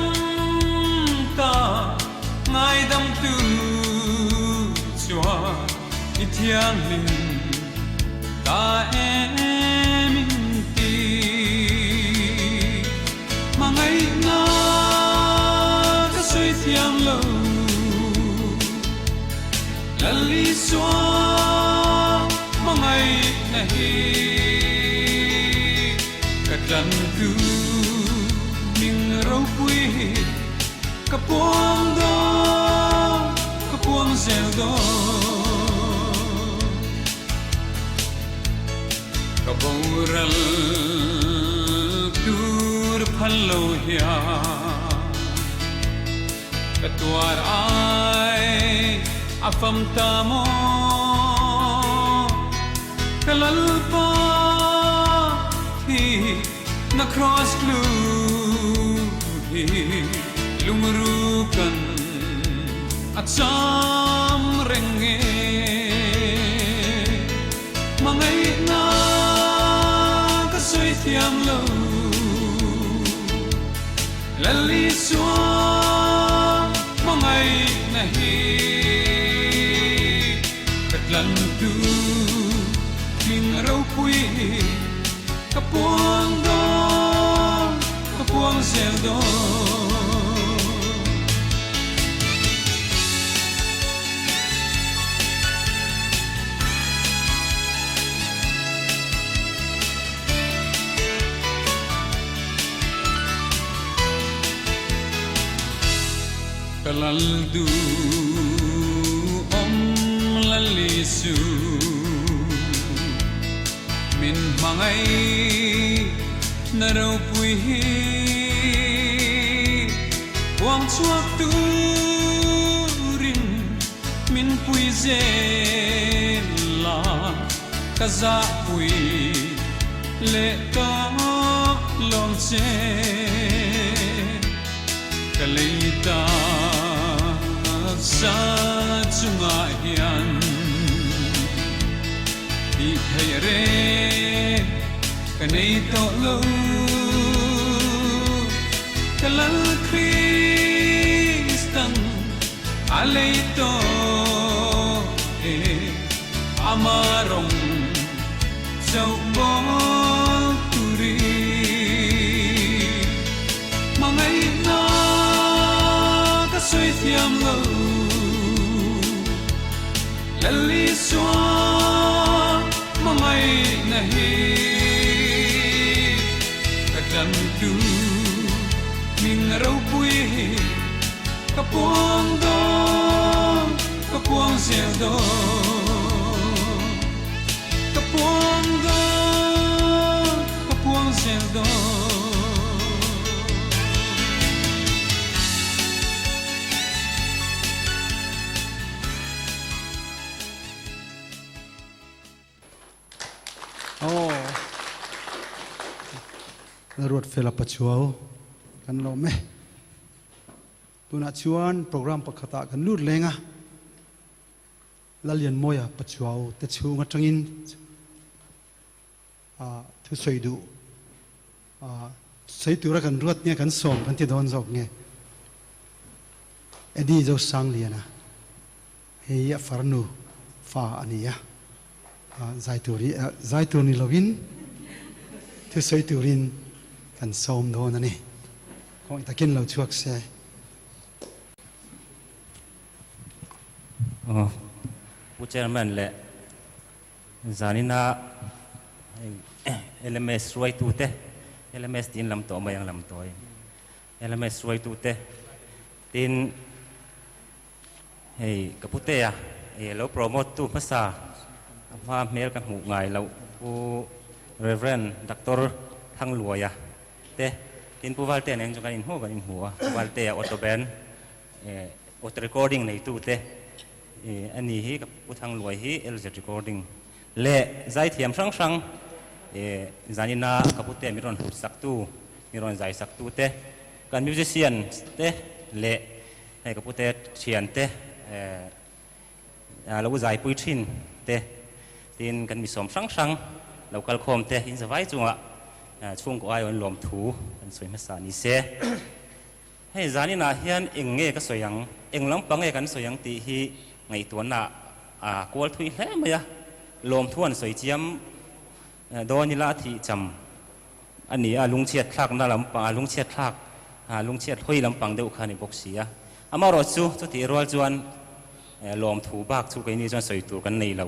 ta ngaidamtu chuan i thianghlim ta em in ti. Hmangaihna ka sawi thiam lo, Lal Isua hmangaihna hi ka tlantu hming ropui hi ka puang dawn, ka puang zel dawn. Ka boral tur phal lo hian ka tuar ai a fam ta maw? Ka Lalpa thi na cross tlu hi lungrukan a cham reng nge? Hmangaihna ka sawi thiam lo, Lal Isua hmangaihna hi ka tlantu hming ropui ka puang dawn, ka puang zel dawn. Ka lal duh awm Lal Isu min hmangaih na ropui hi huang chhuak turin Min pui zel la ka zahpui leh ka lawm che. Ka lei tak sa chungah hian tih theih reng ka nei tawh lo. Ka Lal Kristan. A lei tawh e, a Ama rawng chauh bawl turin hmangaihna ka sawi thiam lo. Lal Isua hmangaihna hi ka tlantu hming ropui hi ka puang dawn, ka puang zel dawn. Ka puang dawn, ka puang zel dawn. Aw Ruat Fela Pachuau kan lawm e. Tunah chuan program pakhatah kan lut leng a, Lalianmawia Pachuau te chhung atangin thusawi duh sawi tura kan ruat nge kan sawm kan ti dawn zawk nge? Eddie Zosangliana hei a farnu fa a ni a, zai tur hi zai tur ni lovin thusawi turin kan sawm dawn a ni. Kawng takin lo chhuak se. Pu Chairman leh Zanina LMS hruaitute, LMS tiin lam tawh mai ang lam tawh in, LMS hruaitute tin hei ka putea eh lo promote tu hmasa a hma hmel ka hmuh ngai loh Pu Rev. Doctor Thangluaia te tin Pu Valtea nen chu kan inhmu kan inhmu a, Pu Valtea auto band eh auto recording neitute A ni hi ka Pu Thangluai hi LZ Recording leh zaithiam hrang hrang zanina ka pute min rawn hlut saktu, min rawn zai saktu te, kan musician te leh hei ka pute thian te lo zaipui thin te tin kan misawm hrang hrang lo kal khawm te in zavai chungah chhungkaw aiawh lawmthu kan sawi hmasa ni se. Hei zaninah hian eng nge ka sawi ang, eng lampang nge kan sawi ang tih hi ngaihtuahna a kual thui hle mai a, lawmthu an sawi chiam dawn ila a thih cham a ni a, lungchhiat thlakna lampang, lungchhiat thlak, lungchhiat hawi lampang deuh kha a ni bawk si a. Amaherawh chu chutih rual chuan lawmthu bak chu keini chuan sawi tur kan nei lo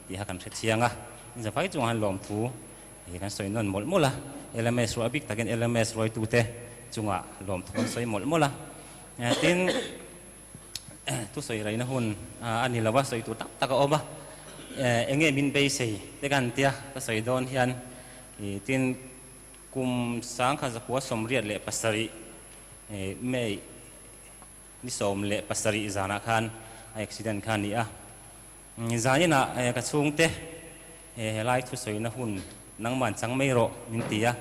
tih kha kan hre chiang a, inzavai chungah hian lawmthu Hei kan sawi nawn mawlh mawlh a, LMS ruah bik takin LMS ruaitute chungah lawmthu kan sawi mawlh mawlh a. Tin, thusawi raihna hun a ni lo a, sawi tur tak tak a awm a. Eng nge min beisei te kan tia ka sawi dawn hian tin, kum 1987 May ni 17 zanah khan a accident kha a ni a. Zaninah ka chhungte helai thusawina hun nangman chang mai rawh min ti a,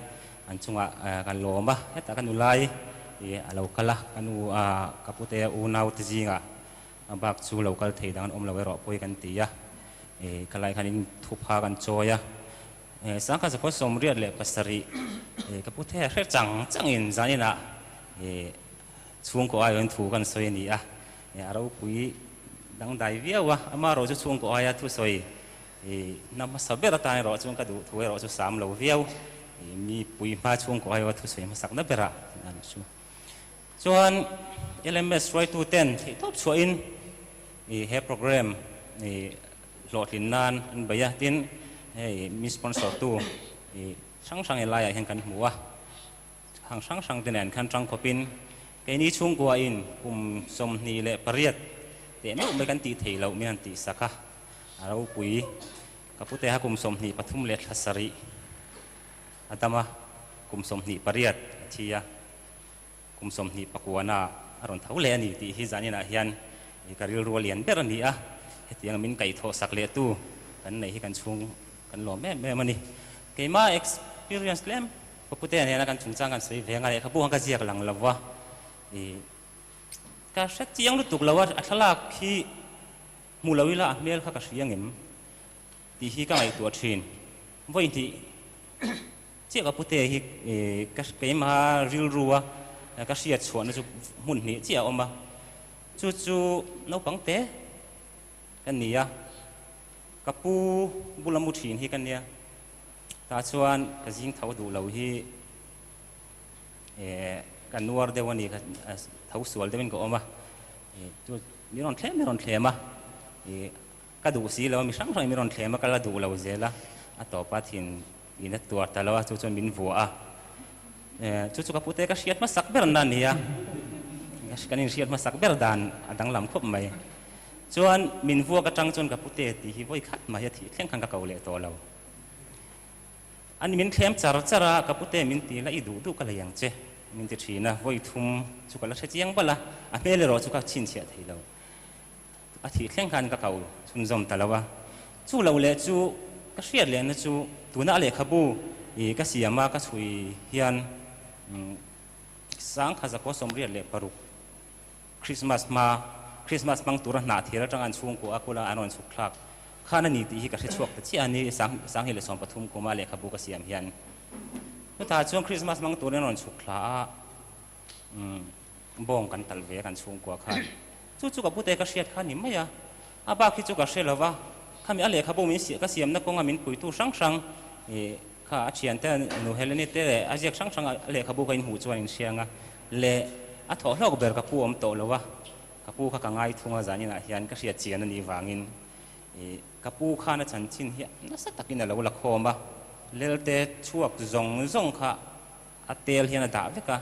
an chungah kan lawm a, hetah ka nulai a lo kal a, ka nu ka pute unau te zingah a bak chu lo kal thei dang an awm lo erawh pawi kan ti a, ka lai khanin thupha kan chawi a, 1987 ka pute hre chang changin zaninah chhungkaw aiawhin thu kan sawi a ni a. A ropui dangdai viau a, ama erawh chu chhungkaw aia thusawi na hmasa ber atan erawh chuan ka duh thu erawh chu sam lo viau. Mipui hma chhungkaw aia thusawi hmasakna berah an chu. Chuan LMS hruaitu ten theihtawp chhuahin he program hlawhtlin nan an bei a, tin hei mi sponsor tu hrang hrang helaiah hian kan hmu a. Hang hrang hrang te nen khan tang khawpin keini chhungkuain kum 28 teh meuh mai kan tih theih loh min han tih sak a, a ropui. Ka pute kha kum 23 leh thla sarih a dam a, kum 28 a thi a, kum 29 a rawn tho leh a ni tih hi zaninah hian ka rilru a lian ber a ni a, hetiang min kaihthawh sak leh tu kan nei hi kan chhung kan lawm em em a ni. Keimah experience tlem Ka pute nena kan chungchang kan sawi ve anga lehkhabu khan ka ziak lang lo va, ih ka hre chiang lutuk lo a, a thlalak hi hmu lo ila a hmel kha ka hria ngem tih hi ka ngaihtuah thin. Vawi hnih chiah ka pute hi ih ka keimah rilru a ka hriat chhuahna chu hmun hnih chiah a awm a, chu chu naupang te ka ni a. Ka pu bula mu thin hi ka nia. Tah chuan ka zing tho duh lo hi ka nuar deuh a ni, ka tho sual deuhin ka awm a. Chu mi rawn thlem mi rawn thlem a, ka duh si lo a, mi hrang hrangin mi rawn thlem a, ka la duh lo zel a, a tawpa thin in a tuar ta lo a, chu chuan min vuah a. Chu chu ka pute ka hriat hmasak ber na a ni a, kan inhriat hmasak ber dan a danglam khawp mai. Chuan min vuak atang chuan ka pute tih hi vawi khat mai a thih thleng khan ka ko leh tawh lo. Ani min thlem char char a, ka pute min ti la i duh duh ka lei ang che min ti thin a, vawi thum chu ka la hre chiang bal a, a hmel erawh chu ka chhinchhiah thei lo. A thih thleng khan ka ko chhunzawm ta lo a, chu lo leh chu ka hriat lehna chu tuna a lehkhabu i ka siam a ka chhui hian sangkha zakua 86 Christmas hma Christmas hmang tura hnah thir atanga an chhungkua a kula an rawn chhuk thlak khan a ni tih hi ka hre chhuak ta chiah a ni 2013 kuma lehkhabu ka siam hian. Chutah chuan Christmas hmang turin an rawn chhuk thla a. Bawng kan tal ve a kan chhungkua khan. Chu chu ka pute ka hriat kha ni mai a. A bak hi chu ka hre lo va, khami a lehkhabu min siah ka siamna kawnga min puitu hrang hrang kha a thiante nu Heleni te leh a ziak hrang hrang a lehkhabu ka inhmuh chuan inhriang a, leh a thawh hlawk ber ka pu awm tawh lo a, ka pu kha ka ngai thung a zaninah hian ka hriat chian a nih vangin ka pu khan a chanchin hi nasa takin a lo la khawm a, lelte chhuak zawng zawng kha A tel hian a dah vek a,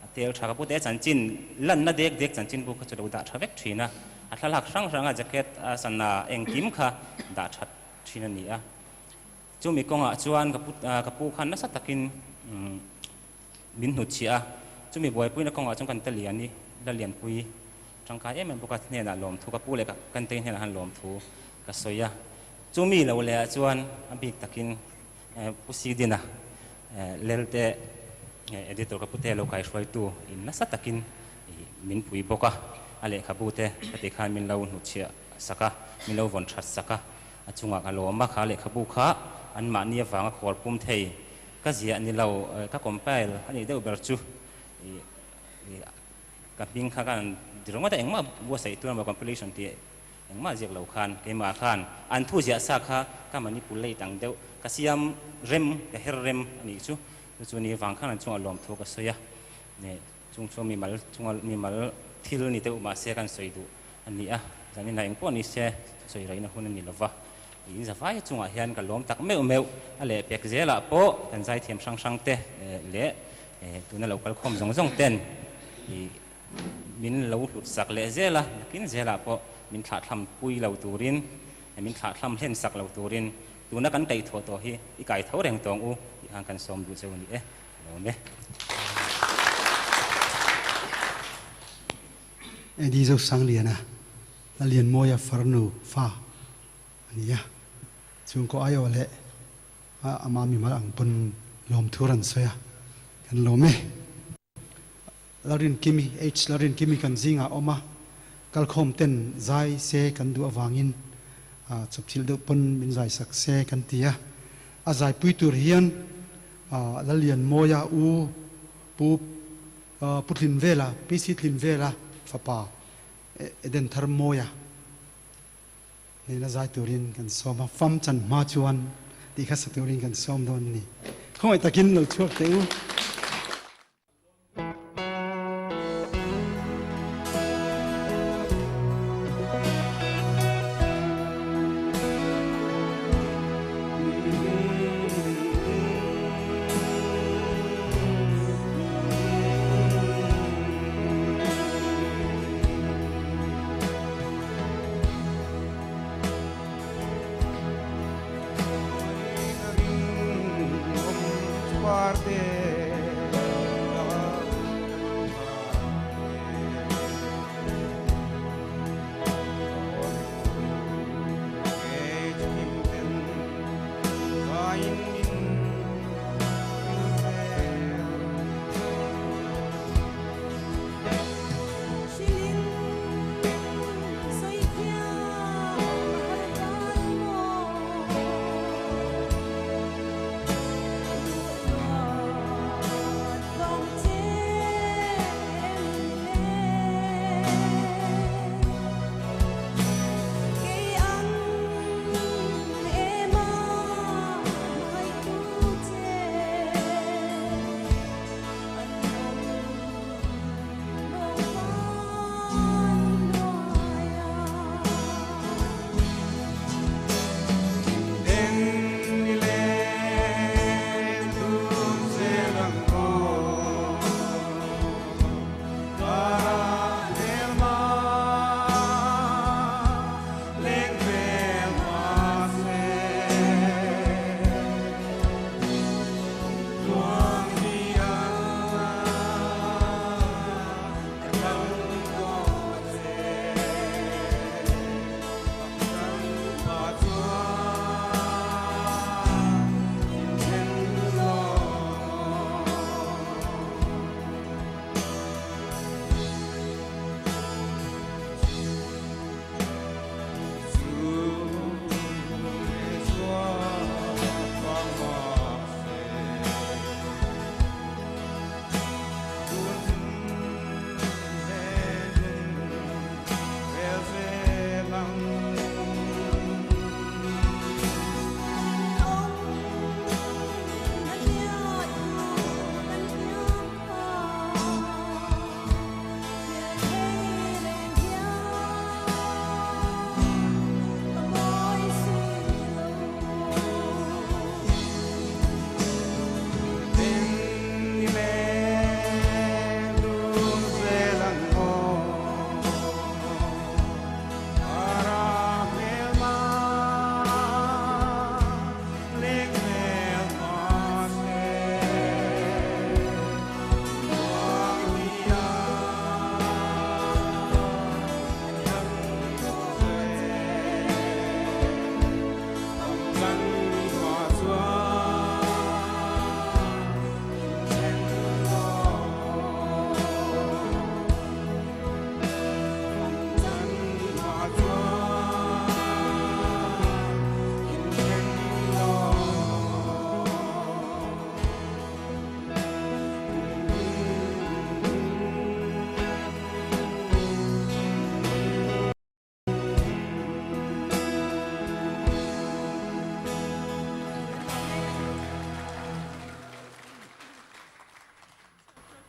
a tel tha ka pute a chanchin lanna dek dek chanchin bu kha chu lo dah tha vek thin a, a thlalak hrang hrang a jacket a sana engkim kha dah that thin a ni a. Chumi kawngah chuan ka pu ka pu khan nasa takin min hnutchhiah a, chumi buaipuina kawngah chuan kan ta lian i la lianpui tangkai em em bawk a, hnenah lawmthu ka pu leh ka kantei hnenah khan lawmthu ka sawi a. Chumi lo lehah chuan a bik takin Pu Sidina Lelte Editor ka pute lo kaihruaitu in nasa takin min pui bawk a, a lehkhabu te ka ti khan min lo hnutchhiah sak a, min lo vawn that sak a, a chungah ka lawm a, kha lehkhabu kha anmahni avanga khawl pum thei ka ziah ni lo, ka compile a nih deuh ber chu ka hming kha kan ti ringawt a, engmah buatsaih tur emaw compilation tih Engmah ziak lo khan keimah khan an thu ziah sa kha ka manipulate ang deuh, ka siam rem, ka her rem a nih chu. Chu chu ni vang khan an chungah lawmthu ka sawi a, chung chu mimal chunga mimal thil ni deuh mahse kan sawi duh a ni a, zaninah engpawh ni se sawi raihna hun a ni lova, in zavai chungah hian ka lawm tak meuh meuh a lehpek zelah pawh kan zaithiam hrang hrang te leh tuna lo kalkhawm zawng zawng ten i Min lo hlut sak leh zel a, nakin zelah pawh min thlahthlam pui lo turin, min thlahthlam hlen sak lo turin tuna kan kaihthawh tawh hi i kai tho reng tawng u tih khan kan sawm duh cheu a ni e. Ka lawm e. Eddie Zosangliana, Lalianmawia farnu fa a ni a, chhungkaw aiawh leh amah mimal ang pawn lawmthu rawn sawi a, kan lawm e. Lalrinkimi, H. Lalrinkimi kan zingah a awm a, kalkhawm ten zai se kan duh avangin chawpchilh deuh pawn min zai sak se kan ti a. A zaipui tur hian Lallianmawia u Pu Pu Tlinvela, PC Tlinvela fapa Eden Tharmawia nena zai turin kan sawm a, fam chan hma chuan tih kha sa turin kan sawm dawn a ni. Khawngaih takin lo chhuak teh u.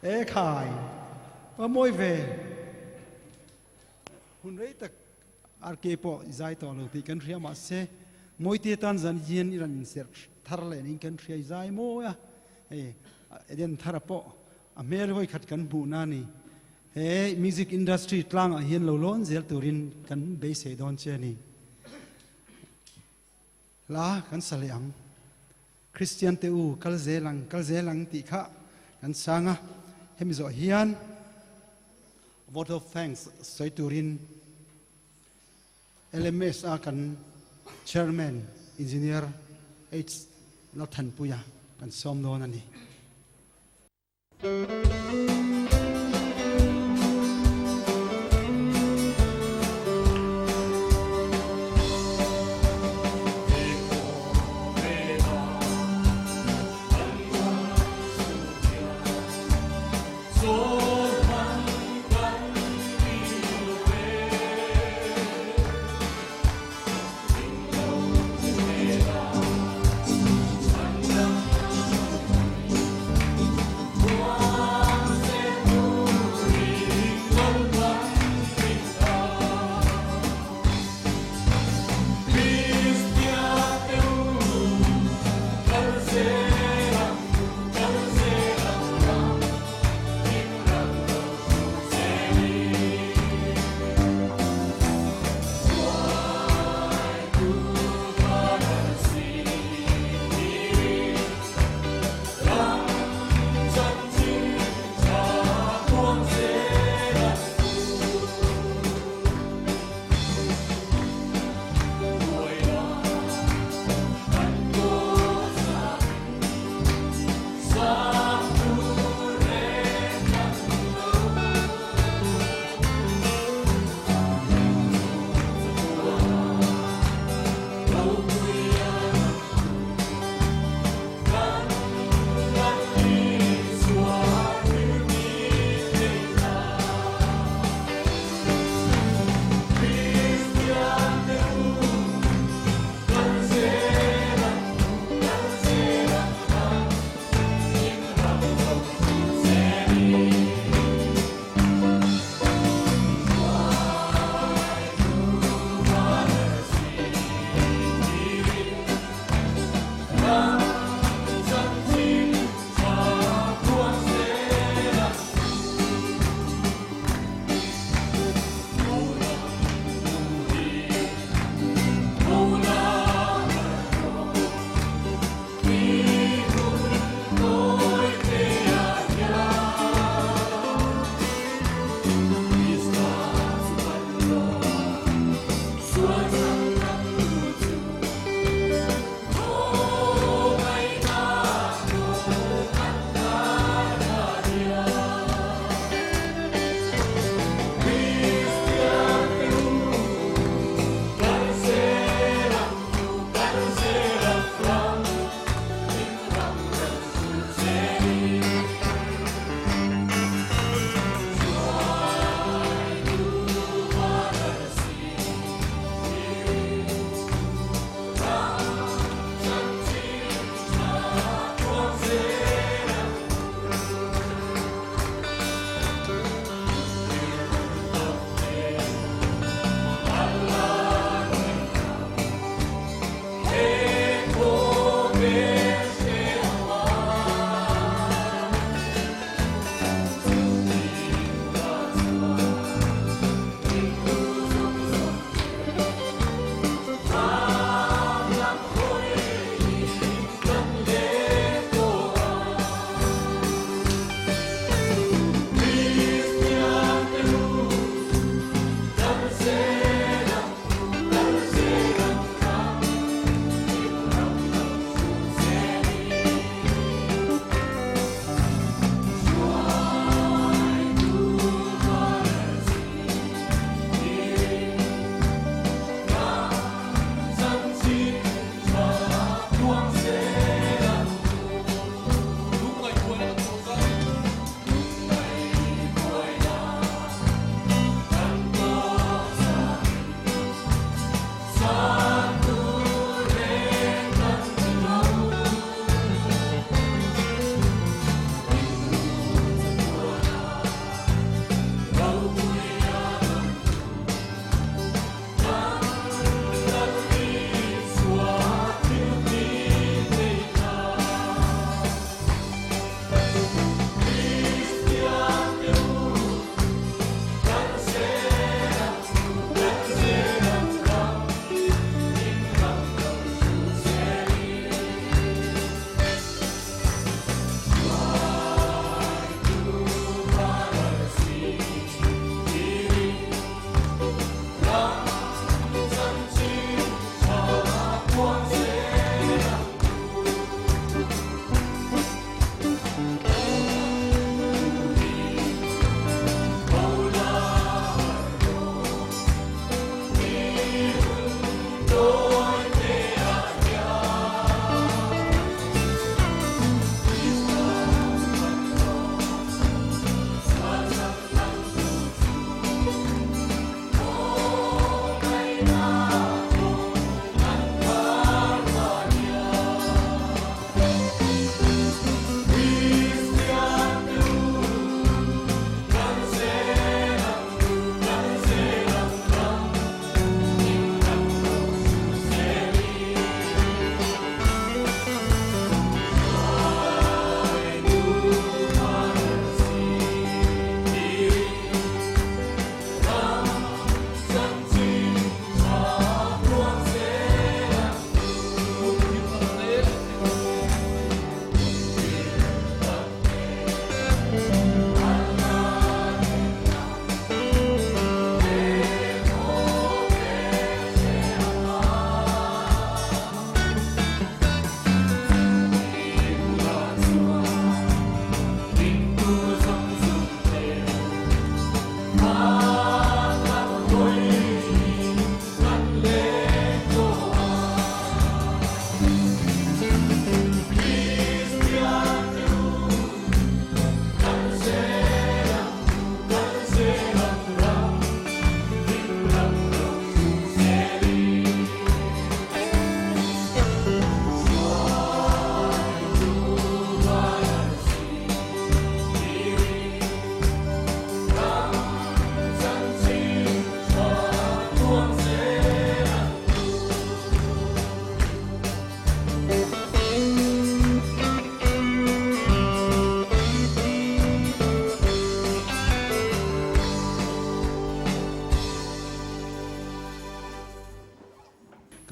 E khai va mawi ve. Hun rei tak RK pawh i zai tawh lo tih kan hria mahse Mawite tan zan hian i rawn inserh thar leh niin kan hria i zai mawi a, hei Eden thara pawh a hmel vawi khat kan hmuh na ni. He music industry tlangah hian lo lawn zel turin kan beisei dawn che a ni. Hla kan sa leh ang. Kristian te u kal zel ang, kal zel ang tih kha kan sang a. Hemi zawh hian vote of thanks sawi turin LMS a kan Chairman Engineer H Lalthanpuia kan sawm dawn a ni.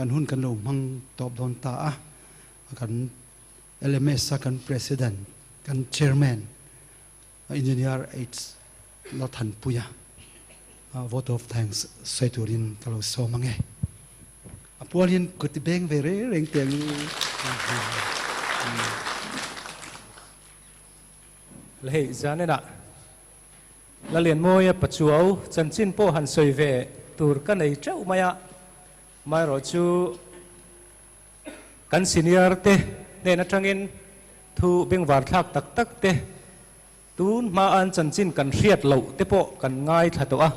Kan hun kan lo hmang tawp dawn ta a, kan LMS a kan President, kan Chairman Engineer H. Lalthanpuia vote of thanks sawi turin ka lo sawm ang e. A pual hian kut i beng ve reng reng teh ang u. Lehei zanenah Lalianmawia Pachuau chanchin pawh han sawi ve tur ka nei teuh mai a, amaherawhchu kan senior te hnen atangin thu bengvar thlak tak tak te tun hma an chanchin kan hriat loh te pawh kan ngaithla tawh a,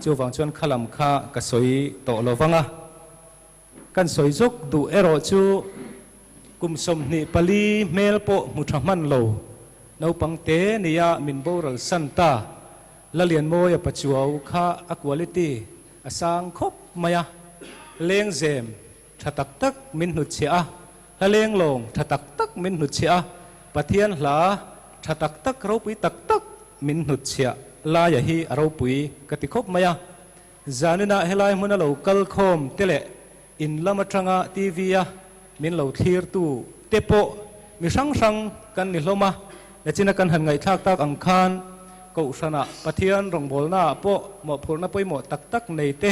chuvang chuan khalam kha ka sawi tawh lo vang a. Kan sawi zawk duh erawh chu kum 24 hmel pawh hmu tha hman lo naupang te nia min boral san ta Lalianmawia Pachuau kha a quality a sang khawp mai a, lengzem tha tak tak min hnutchhiah a, hla lenglawng tha tak tak min hnutchhiah a, Pathian hla tha tak tak ropui tak tak min hnutchhiah laia hi a ropui ka ti khawp mai a. Zaninah helai hmuna lo kal khawm te leh in lam atanga TV a min lo thlirtu te pawh mi hrang hrang kan ni hlawm a, nachina kan han ngaihthlak tak ang khan Kohhranah Pathian rawngbawlnaah pawh mawhphurhna pawimawh tak tak nei te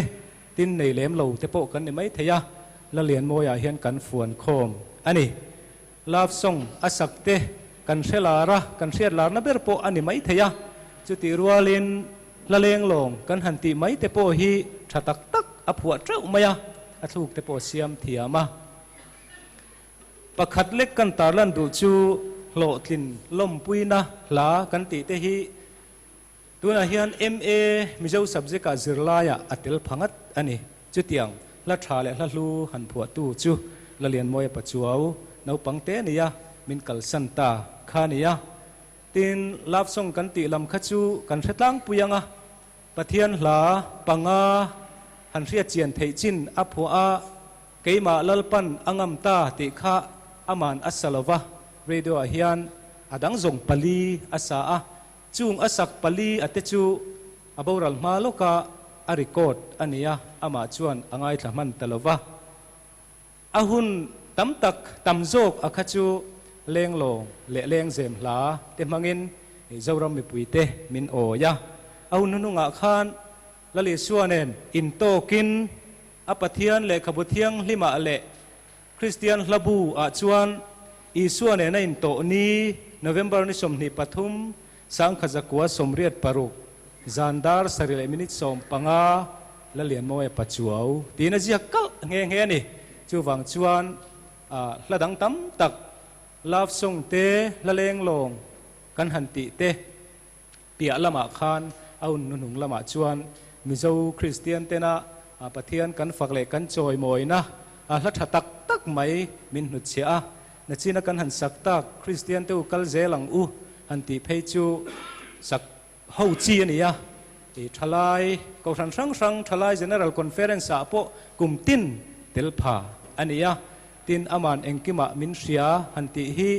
tin nei lem lo te pawh kan ni mai thei a, Lalianmawiah hian kan fuan khawm a ni. Love song a sak te kan hre lar a, kan hriat larna ber pawh a ni mai thei a, chutih rualin hla lenglawng kan han tih mai te pawh hi tha tak tak a phuah teuh mai a, a thluk te pawh siam thiam a. Pakhat lek kan tarlan duh chu hlawhtlin lawmpuina hla kan tih te hi Tunah hian MA Mizo subject ah zirlaiah a tel pha ngat a ni. Chutiang hla tha leh hla hlu han phuahtu chu Lalianmawia Pachuau naupang te nia min kalsan ta kha nia. Tin, love song kan tih lam kha chu kan hre tlangpui ang a, Pathian hla panga han hriat chian theih chin a phuah a, Keimah Lalpan a ngam ta tih kha aman a sa lova, radio ah hian a dang zawng pali a sa a, Chung a sak pali a te chu a boral hma lawka a record a ni a, amah chuan a ngaithla hman ta lo va. A hun tam tak tam zawk a kha chu lenglawng leh lengzem hla te hmangin Zoram mipuite min awi a. A hun hnuhnungah khan Lalisua nen intawkin a Pathian lehkhabu thianghlimah leh Kristian hlabu ah chuan Isua nena intawh ni November ni 23, 1986, zan dar sarih leh minute 15 la Lianmawia Pachuau tiin a ziak kalh nghe nghe a ni. Chuvang chuan hla dang tam tak, love song te, hla lenglawng kan han tih te piah lamah khan a hun hnuhnung lamah chuan Mizo Kristian tena Pathian kan fak leh kan chawimawina hla tha tak tak mai min hnutchhiah a, nachina kan han sak tak Kristian te u kal zel ang u han tih phei chu sak ho chi a ni a, thalai Kohhran hrang hrang thalai General Conference ah pawh kum tin tel pha a ni a, tin aman engkimah min hria han tih hi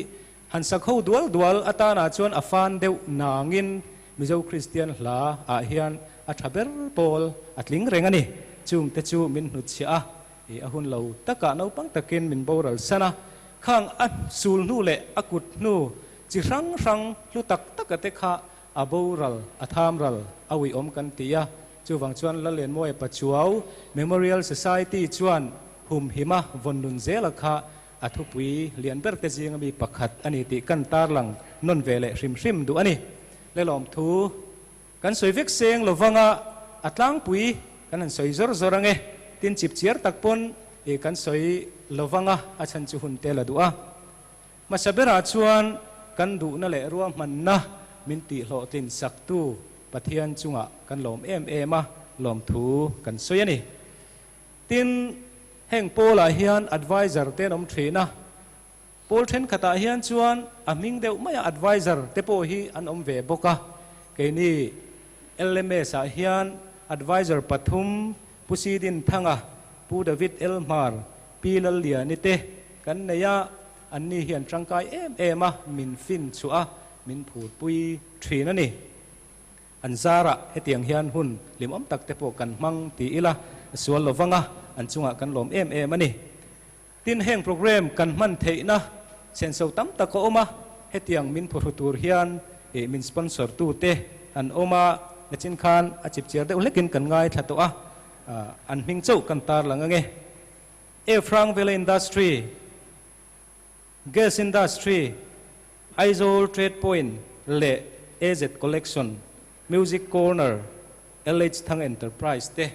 Han sak ho dual dual atana chuan a fan deuh nangin Mizo Kristian hla ah hian a tha ber pawl a tling reng a ni. Chung te chu min hnutchhiah a, i a hun lo takah naupang takin min boral san a, khang a sul hnu leh a kut hnu chi hrang hrang hlu tak taka te kha a boral, a tham ral, a uiawm kan ti a. Chuvang chuan Lallenmawia Pachuau Memorial Society chuan humhima vawn nun zela kha A thupui lian ber te zinga mi pakhat a ni tih kan tarlang nawn ve leh hrim hrim duh a ni. Lelawm thu kan sawi vek seng lo vanga a tlangpui kan han sawi zawr zawr ang e, tin chip chiar tak pawn i kan sawi lo vanga a chhan chu hun te la duh a. Hmasa berah chuan kan duhna leh ruahmanna min tihhlawhtlin saktu Pathian chungah kan lawm em em a, lawmthu kan sawi a ni. Tin, heng Paul-ah hian adviser te an awm thin a, Paul thenkhatah hian chuan a hming deuh maia adviser te pawh hi an awm ve bawk a. Keini LMS-ah hian adviser pathum, Pu Sidin Thanga, Pu David Elhmar, Pi Lalliani te kan nei a, anni hian tangkai em em a, min fin chhuah a, min phurpui thin a ni. An zarah hetiang hian hun hlimawm tak te pawh kan hmang ti ila sual lo vang a. an chungah kan lawm em em a ni. Tin, heng program kan hman theihna senso tam tak a awm a, hetiang min phawhru tur hian ih min sponsor tute an awm a, nachin khan a chipchiar deuh hlekin kan ngaithla tawh a, an hming chauh kan tarlang ange. E Frank Vela Industry, Gas Industry, Aizawl Trade Point leh AZ Collection, Music Corner, LH Thang Enterprise te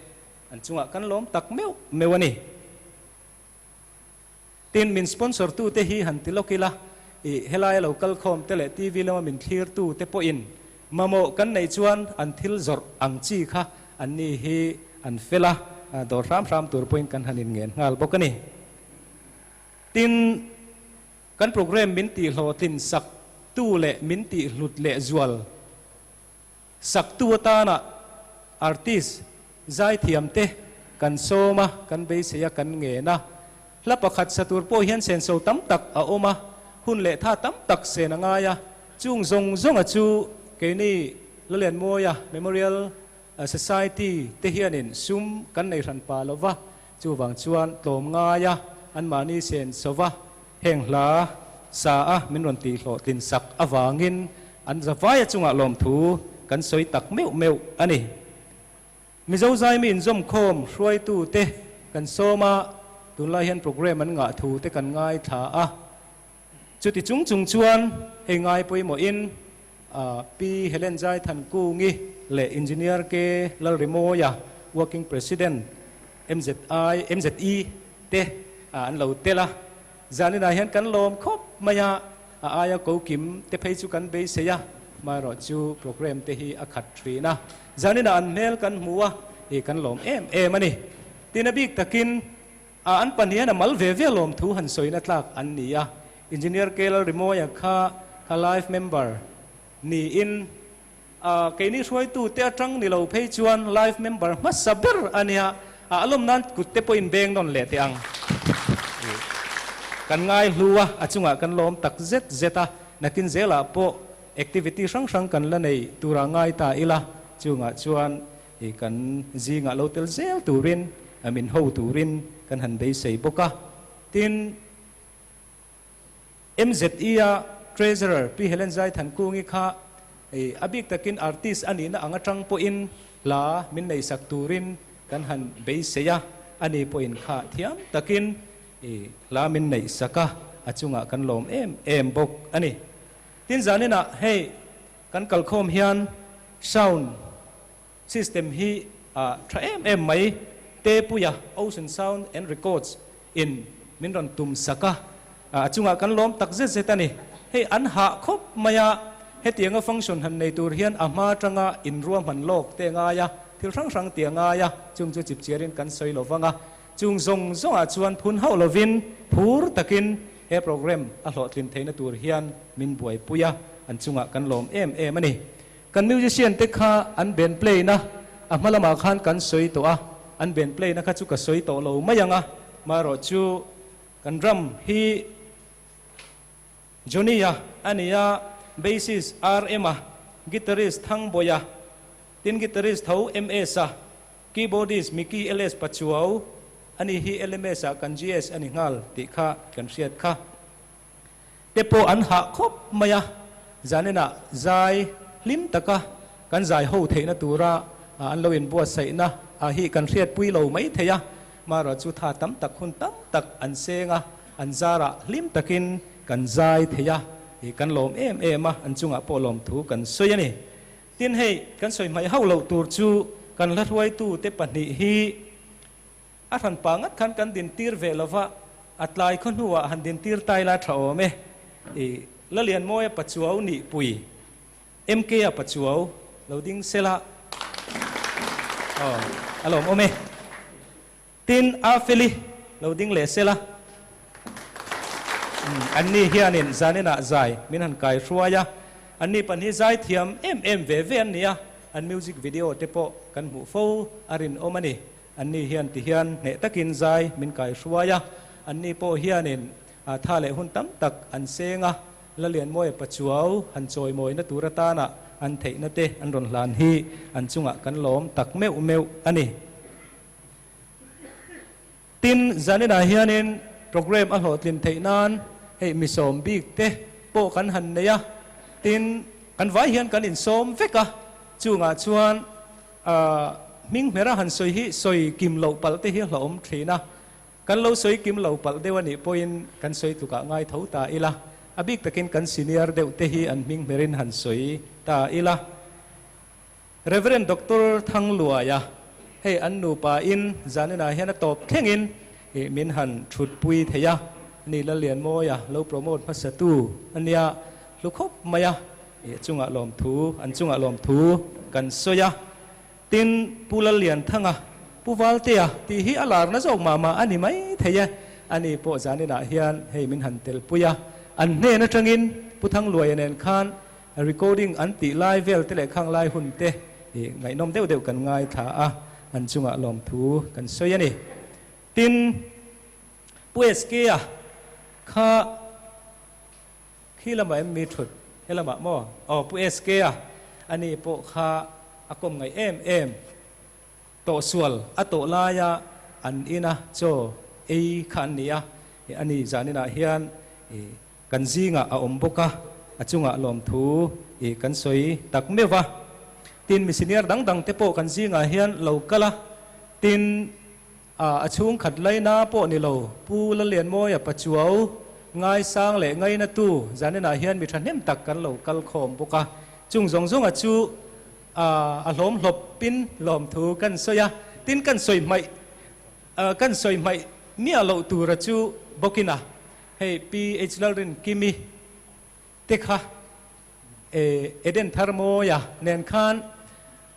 an chungah kan lawm tak meuh meuh a ni. Tin, min sponsor tu te hi han ti lawk ila, ih helai a lo kal khawm te leh TV lama min thlir tu te pawhin mamawh kan neih chuan an thil zawrh ang chi kha an ni hi an fel a, dawr hram hram tur pawhin kan han inngen nghal bawk a ni. Tin, kan program min tihhlawhtlin sak tu leh min tihhlut leh zual sak tu atana artist zaithiam te kan sawm a, kan beisei a, kan ngen a. Hla pakhat sa tur pawh hian senso tam tak a awm a, hun leh tha tam tak sen a ngai a. Chung zawng zawnga chu keini Lalianmawia Memorial Society te hianin sum kan nei hran pah lo va, chuvang chuan tlawm ngaia anmahni sen sova heng hla sa a min rawn tihhlawhtlin sak avangin an zavaia chungah lawmthu kan sawi tak meuh meuh a ni. Mizo zaimi inzawmkhawm hruaitu te kan sawm a, tunlai hian program an ngah thu te kan ngaithla a. Chuti chung chung chuan hei ngai pawimawhin Pi Helen Zai Thankungi leh Engineer K Lalrimawia, Working President, MZI, MZE te an lo tel a. Zaninah hian kan lawm khawp mai a, a aia ko kim te phei chu kan beisei a, amaherawhchu program te hi a khat thin a. Zaninah an hmel kan hmu a, kan lawm em em a ni. Tin a bik takin A an pahnihin a mal ve ve lawm thu han sawina tlak an ni a. Engineer K Lalrimawia kha kha life member niin a keini hruaitu te atang ni lo phei chuan life member hmasa ber a nia. A alawm nan kut te pawhin beng nawn leh teh ang. Kan ngai hlu a, a chungah kan lawm tak zet zet a. Nakin zelah pawh activity hrang hrang kan la nei tura ngai ta ila chungah chuan I kan zingah lo tel zel turin min ho turin kan han beisei bawk a. Tin, MZE-a Treasurer Pi Helen Zaithankungi kha a bik takin artist a nihna ang atang pawhin hla min neisak turin kan han beisei a, ani pawhin kha thiam takin hla min neihsak a, a chungah kan lawm em em bawk a ni. Tin, zaninah hei kan kalkhawm hian sound System hi a tha em em mai. Tepuia, Ocean Sound and Records, in min rawn tum sak a, a chungah kan lawm tak zet zet a ni. Hei an hah khawp mai a, hetianga function han nei tur hian a hma atanga inruahman lawk te a ngai a, thil hrang hrang ti a ngai a, chung chu chipchiarin kan sawi lo vang a. Chung zawng zawngah chuan phun hauh lovin phur takin he program a hlawhtlin theihna tur hian min buaipui a, an chungah kan lawm em em a ni. Kan musician te kha an band play na a hma lamah khan kan sawi tawh a, an band play na kha chu ka sawi tawh lo mai ang a, marawh chu kan drum hi Johnny-a a ni a, bassist RM-a, guitarist Thangbawiha, tin guitarist tho MS-a, keyboardist Mickey LS Pachuau, ani hi LMS-ah kan GS a ni nghal tih kha kan hriat kha. Te pawh an hah khawp mai a, zaninah zai hlim taka kan zai ho theihna tura an lo inbuatsaihna ah hi kan hriatpui lo mai thei a, marawh chu tha tam tak hun tam tak an seng a, an zarah hlim takin kan zai thei a, kan lawm em em a, an chungah pawh lawmthu kan sawi a ni. Tin hei kan sawi hmaih hauh loh tur chu kan hla hruaitu te pahnih hi A hran pa ngat khan kan din tir ve lova, a tlai khaw hnuah han din tir tai la tha awm e. I Lalianmawia Pachuau nih pui, MK-a Pachuau lo ding sela. Aw, a lawm awm e. Tin, Afeli lo ding leh sela. Anni hianin zaninah zai min han kai hruai a, anni pahnih zai thiam em em ve ve an ni a, an music video te pawh kan hmuh fo a rinawm a ni. Anni hian ti hian hneh takin zai min kai hruai a, anni pawh hianin tha leh hun tam tak an seng a, Lalianmawia Pachuau han chawimawina tur atana an theihna te an rawn hlan hi an chungah kan lawm tak meuh meuh a ni. Tin, zaninah hianin program a hlawhtlin theih nan hei mi sawm bik te pawh kan han nei a, tin, kan vai hian kan insawm vek a, chungah chuan hming hmera han sawi hi sawi kim loh palh te hi a hlauhawm thin a, Kan lo sawi kim lo palh deuh a nih pawhin kan sawi tlukah ngai tho ta ila, a bik takin kan senior deuh te hi an hming hmerin han sawi ta ila. Rev. Doctor Thangluaia, hei an nupa in zaninah hian a tawp thlengin min han thutpui thei a, ni Lallianmawia lo promote hmasa tu a nia, hlu khawp mai a, chungah lawmthu, an chungah lawmthu kan sawi a. Tin, Pu Lallianthanga, Pu Valtea tih hi a larna zawk mah mah a ni mai thei e. Ani pawh zaninah hian hei min han telpui a, an hnen atangin Pu Thangluaia nen khan recording an tih lai vel te leh khang lai hun te ngaihnawm deuh deuh kan ngaithla a, an chungah lawmthu kan sawi a ni. Tin, Pu SK-a kha Khi lamah em mi thut? He lamah maw? Aw Pu SK a, ani pawh kha a kawm ngaih em em. Tawhsual a tawh laia an ina chaw ei kha an ni a, ani zaninah hian kan zingah a awm bawk a, a chungah lawmthu kan sawi tak meuh va. Tin, mi senior dang dang te pawh kan zingah hian lo kal a, tin, A chhungkhat laina pawh ni lo, Pu Lallianmawia Pachuau, ngaisang leh ngainatu zaninah hian mi thahnem tak kan lo kal khawm bawk a. Chung zawng zawnga chu a hlawm hlawpin lawmthu kan sawi a, tin kan sawi hmaih kan sawi hmaih miah loh tura chu bawkin a, hei Pi H Lalrinkimi te kha Eden Tharmawia nen khan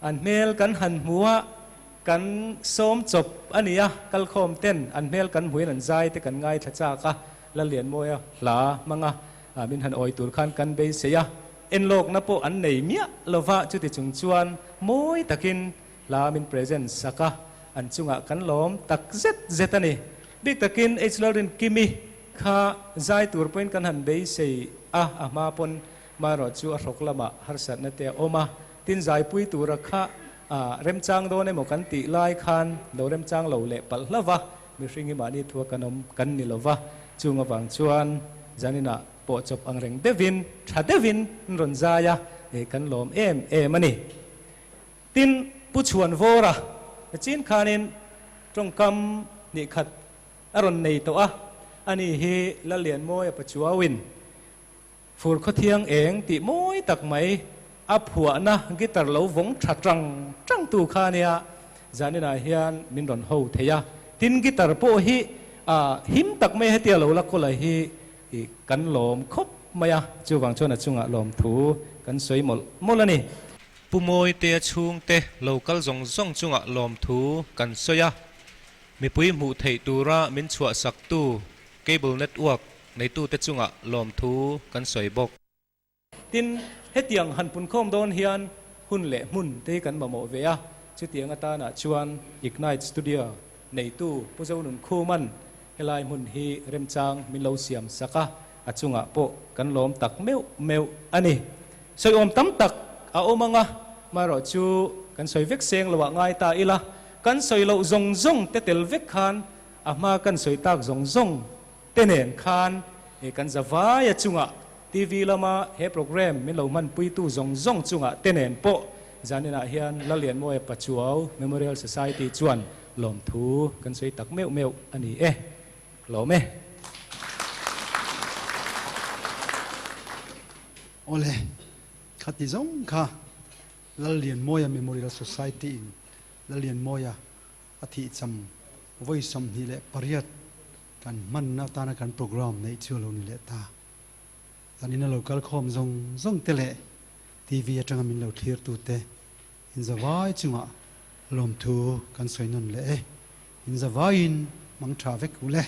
an hmel kan han hmu a, kan sawm chawp a ni a, kalkhawm ten an hmel kan hmuin an zai te kan ngaithla chak a, Lallianmawia hla hmanga min han awi tur khan kan beisei a, enlawkna pawh an nei miah lova, chuti chung chuan mawi takin hla min present sak a, an chungah kan lawm tak zet zet a ni. Bik takin H Lalrinkimi Kha zai tur pawhin kan han beisei a, a hma pawn marawh chu a hrawk lamah harsatna te a awm a, tin zaipui tura kha remchang dawn emaw kan tih lai khan lo remchang lo leh palh hlauh va, mihring hi mahni thua kan awm kan ni lo va, chung avang chuan zaninah pawh chawp ang reng deuhin tha deuhin an rawn zai a, kan lawm em em a ni. Tin, Pu Chhuanvawra chin khanin tawngkam hnih khat A rawn nei tawh a, ani hi Lallianmawia Pachuauin fur khawthiang eng tih mawi tak mai a phuahna guitar lo vawng tha tang tang tu kha ania zaninah hian min rawn ho thei a, tin guitar pawh hi him tak mai hetia lo la kawla hi kan lawm khawp mai a, chuvang chuan a chungah lawmthu kan sawi mawlh mawlh a ni. Pu Mawite chhungte lo kal zawng zawng chungah lawmthu kan sawi a. Mipui hmuh theih tura min chhuahsaktu Cable Network neitute chungah lawmthu kan sawi bawk. Tin, hetiang han punkhawm dawn hian hun leh hmun te hi kan mamawh ve a, chutiang atanah chuan Ignite Studio neitu Pu Zonun Khuman helai hmun hi remchang min lo siam sak a, a chungah pawh kan lawm tak meuh meuh a ni. Sawiawm tam tak a awm ang a, marawhchu kan sawi vek seng loah ngai ta ila, Kan sawi loh zawng zawng te tel vek khan a hma kan sawi tak zawng zawng te nen khan he kan zavaia chungah TV lama he program min lo hmanpuitu zawng zawng chungah te nen pawh zaninah hian Lallianmawia Pachuau Memorial Society chuan lawmthu kan sawi tak meuh meuh a ni e. Lawm e. Awle, khati zawng kha Lallianmawia Memorial Society in Lallianmawia a thihcham vawi 28 kan hmanna atana kan programme neih chu a lo ni leh ta. Zanin a lo kal khawm zawng zawng te leh TV atanga min lo thlir tu te inzavai chungah lawmthu kan sawi nawn leh e. Inzavaiin mang tha vek u le.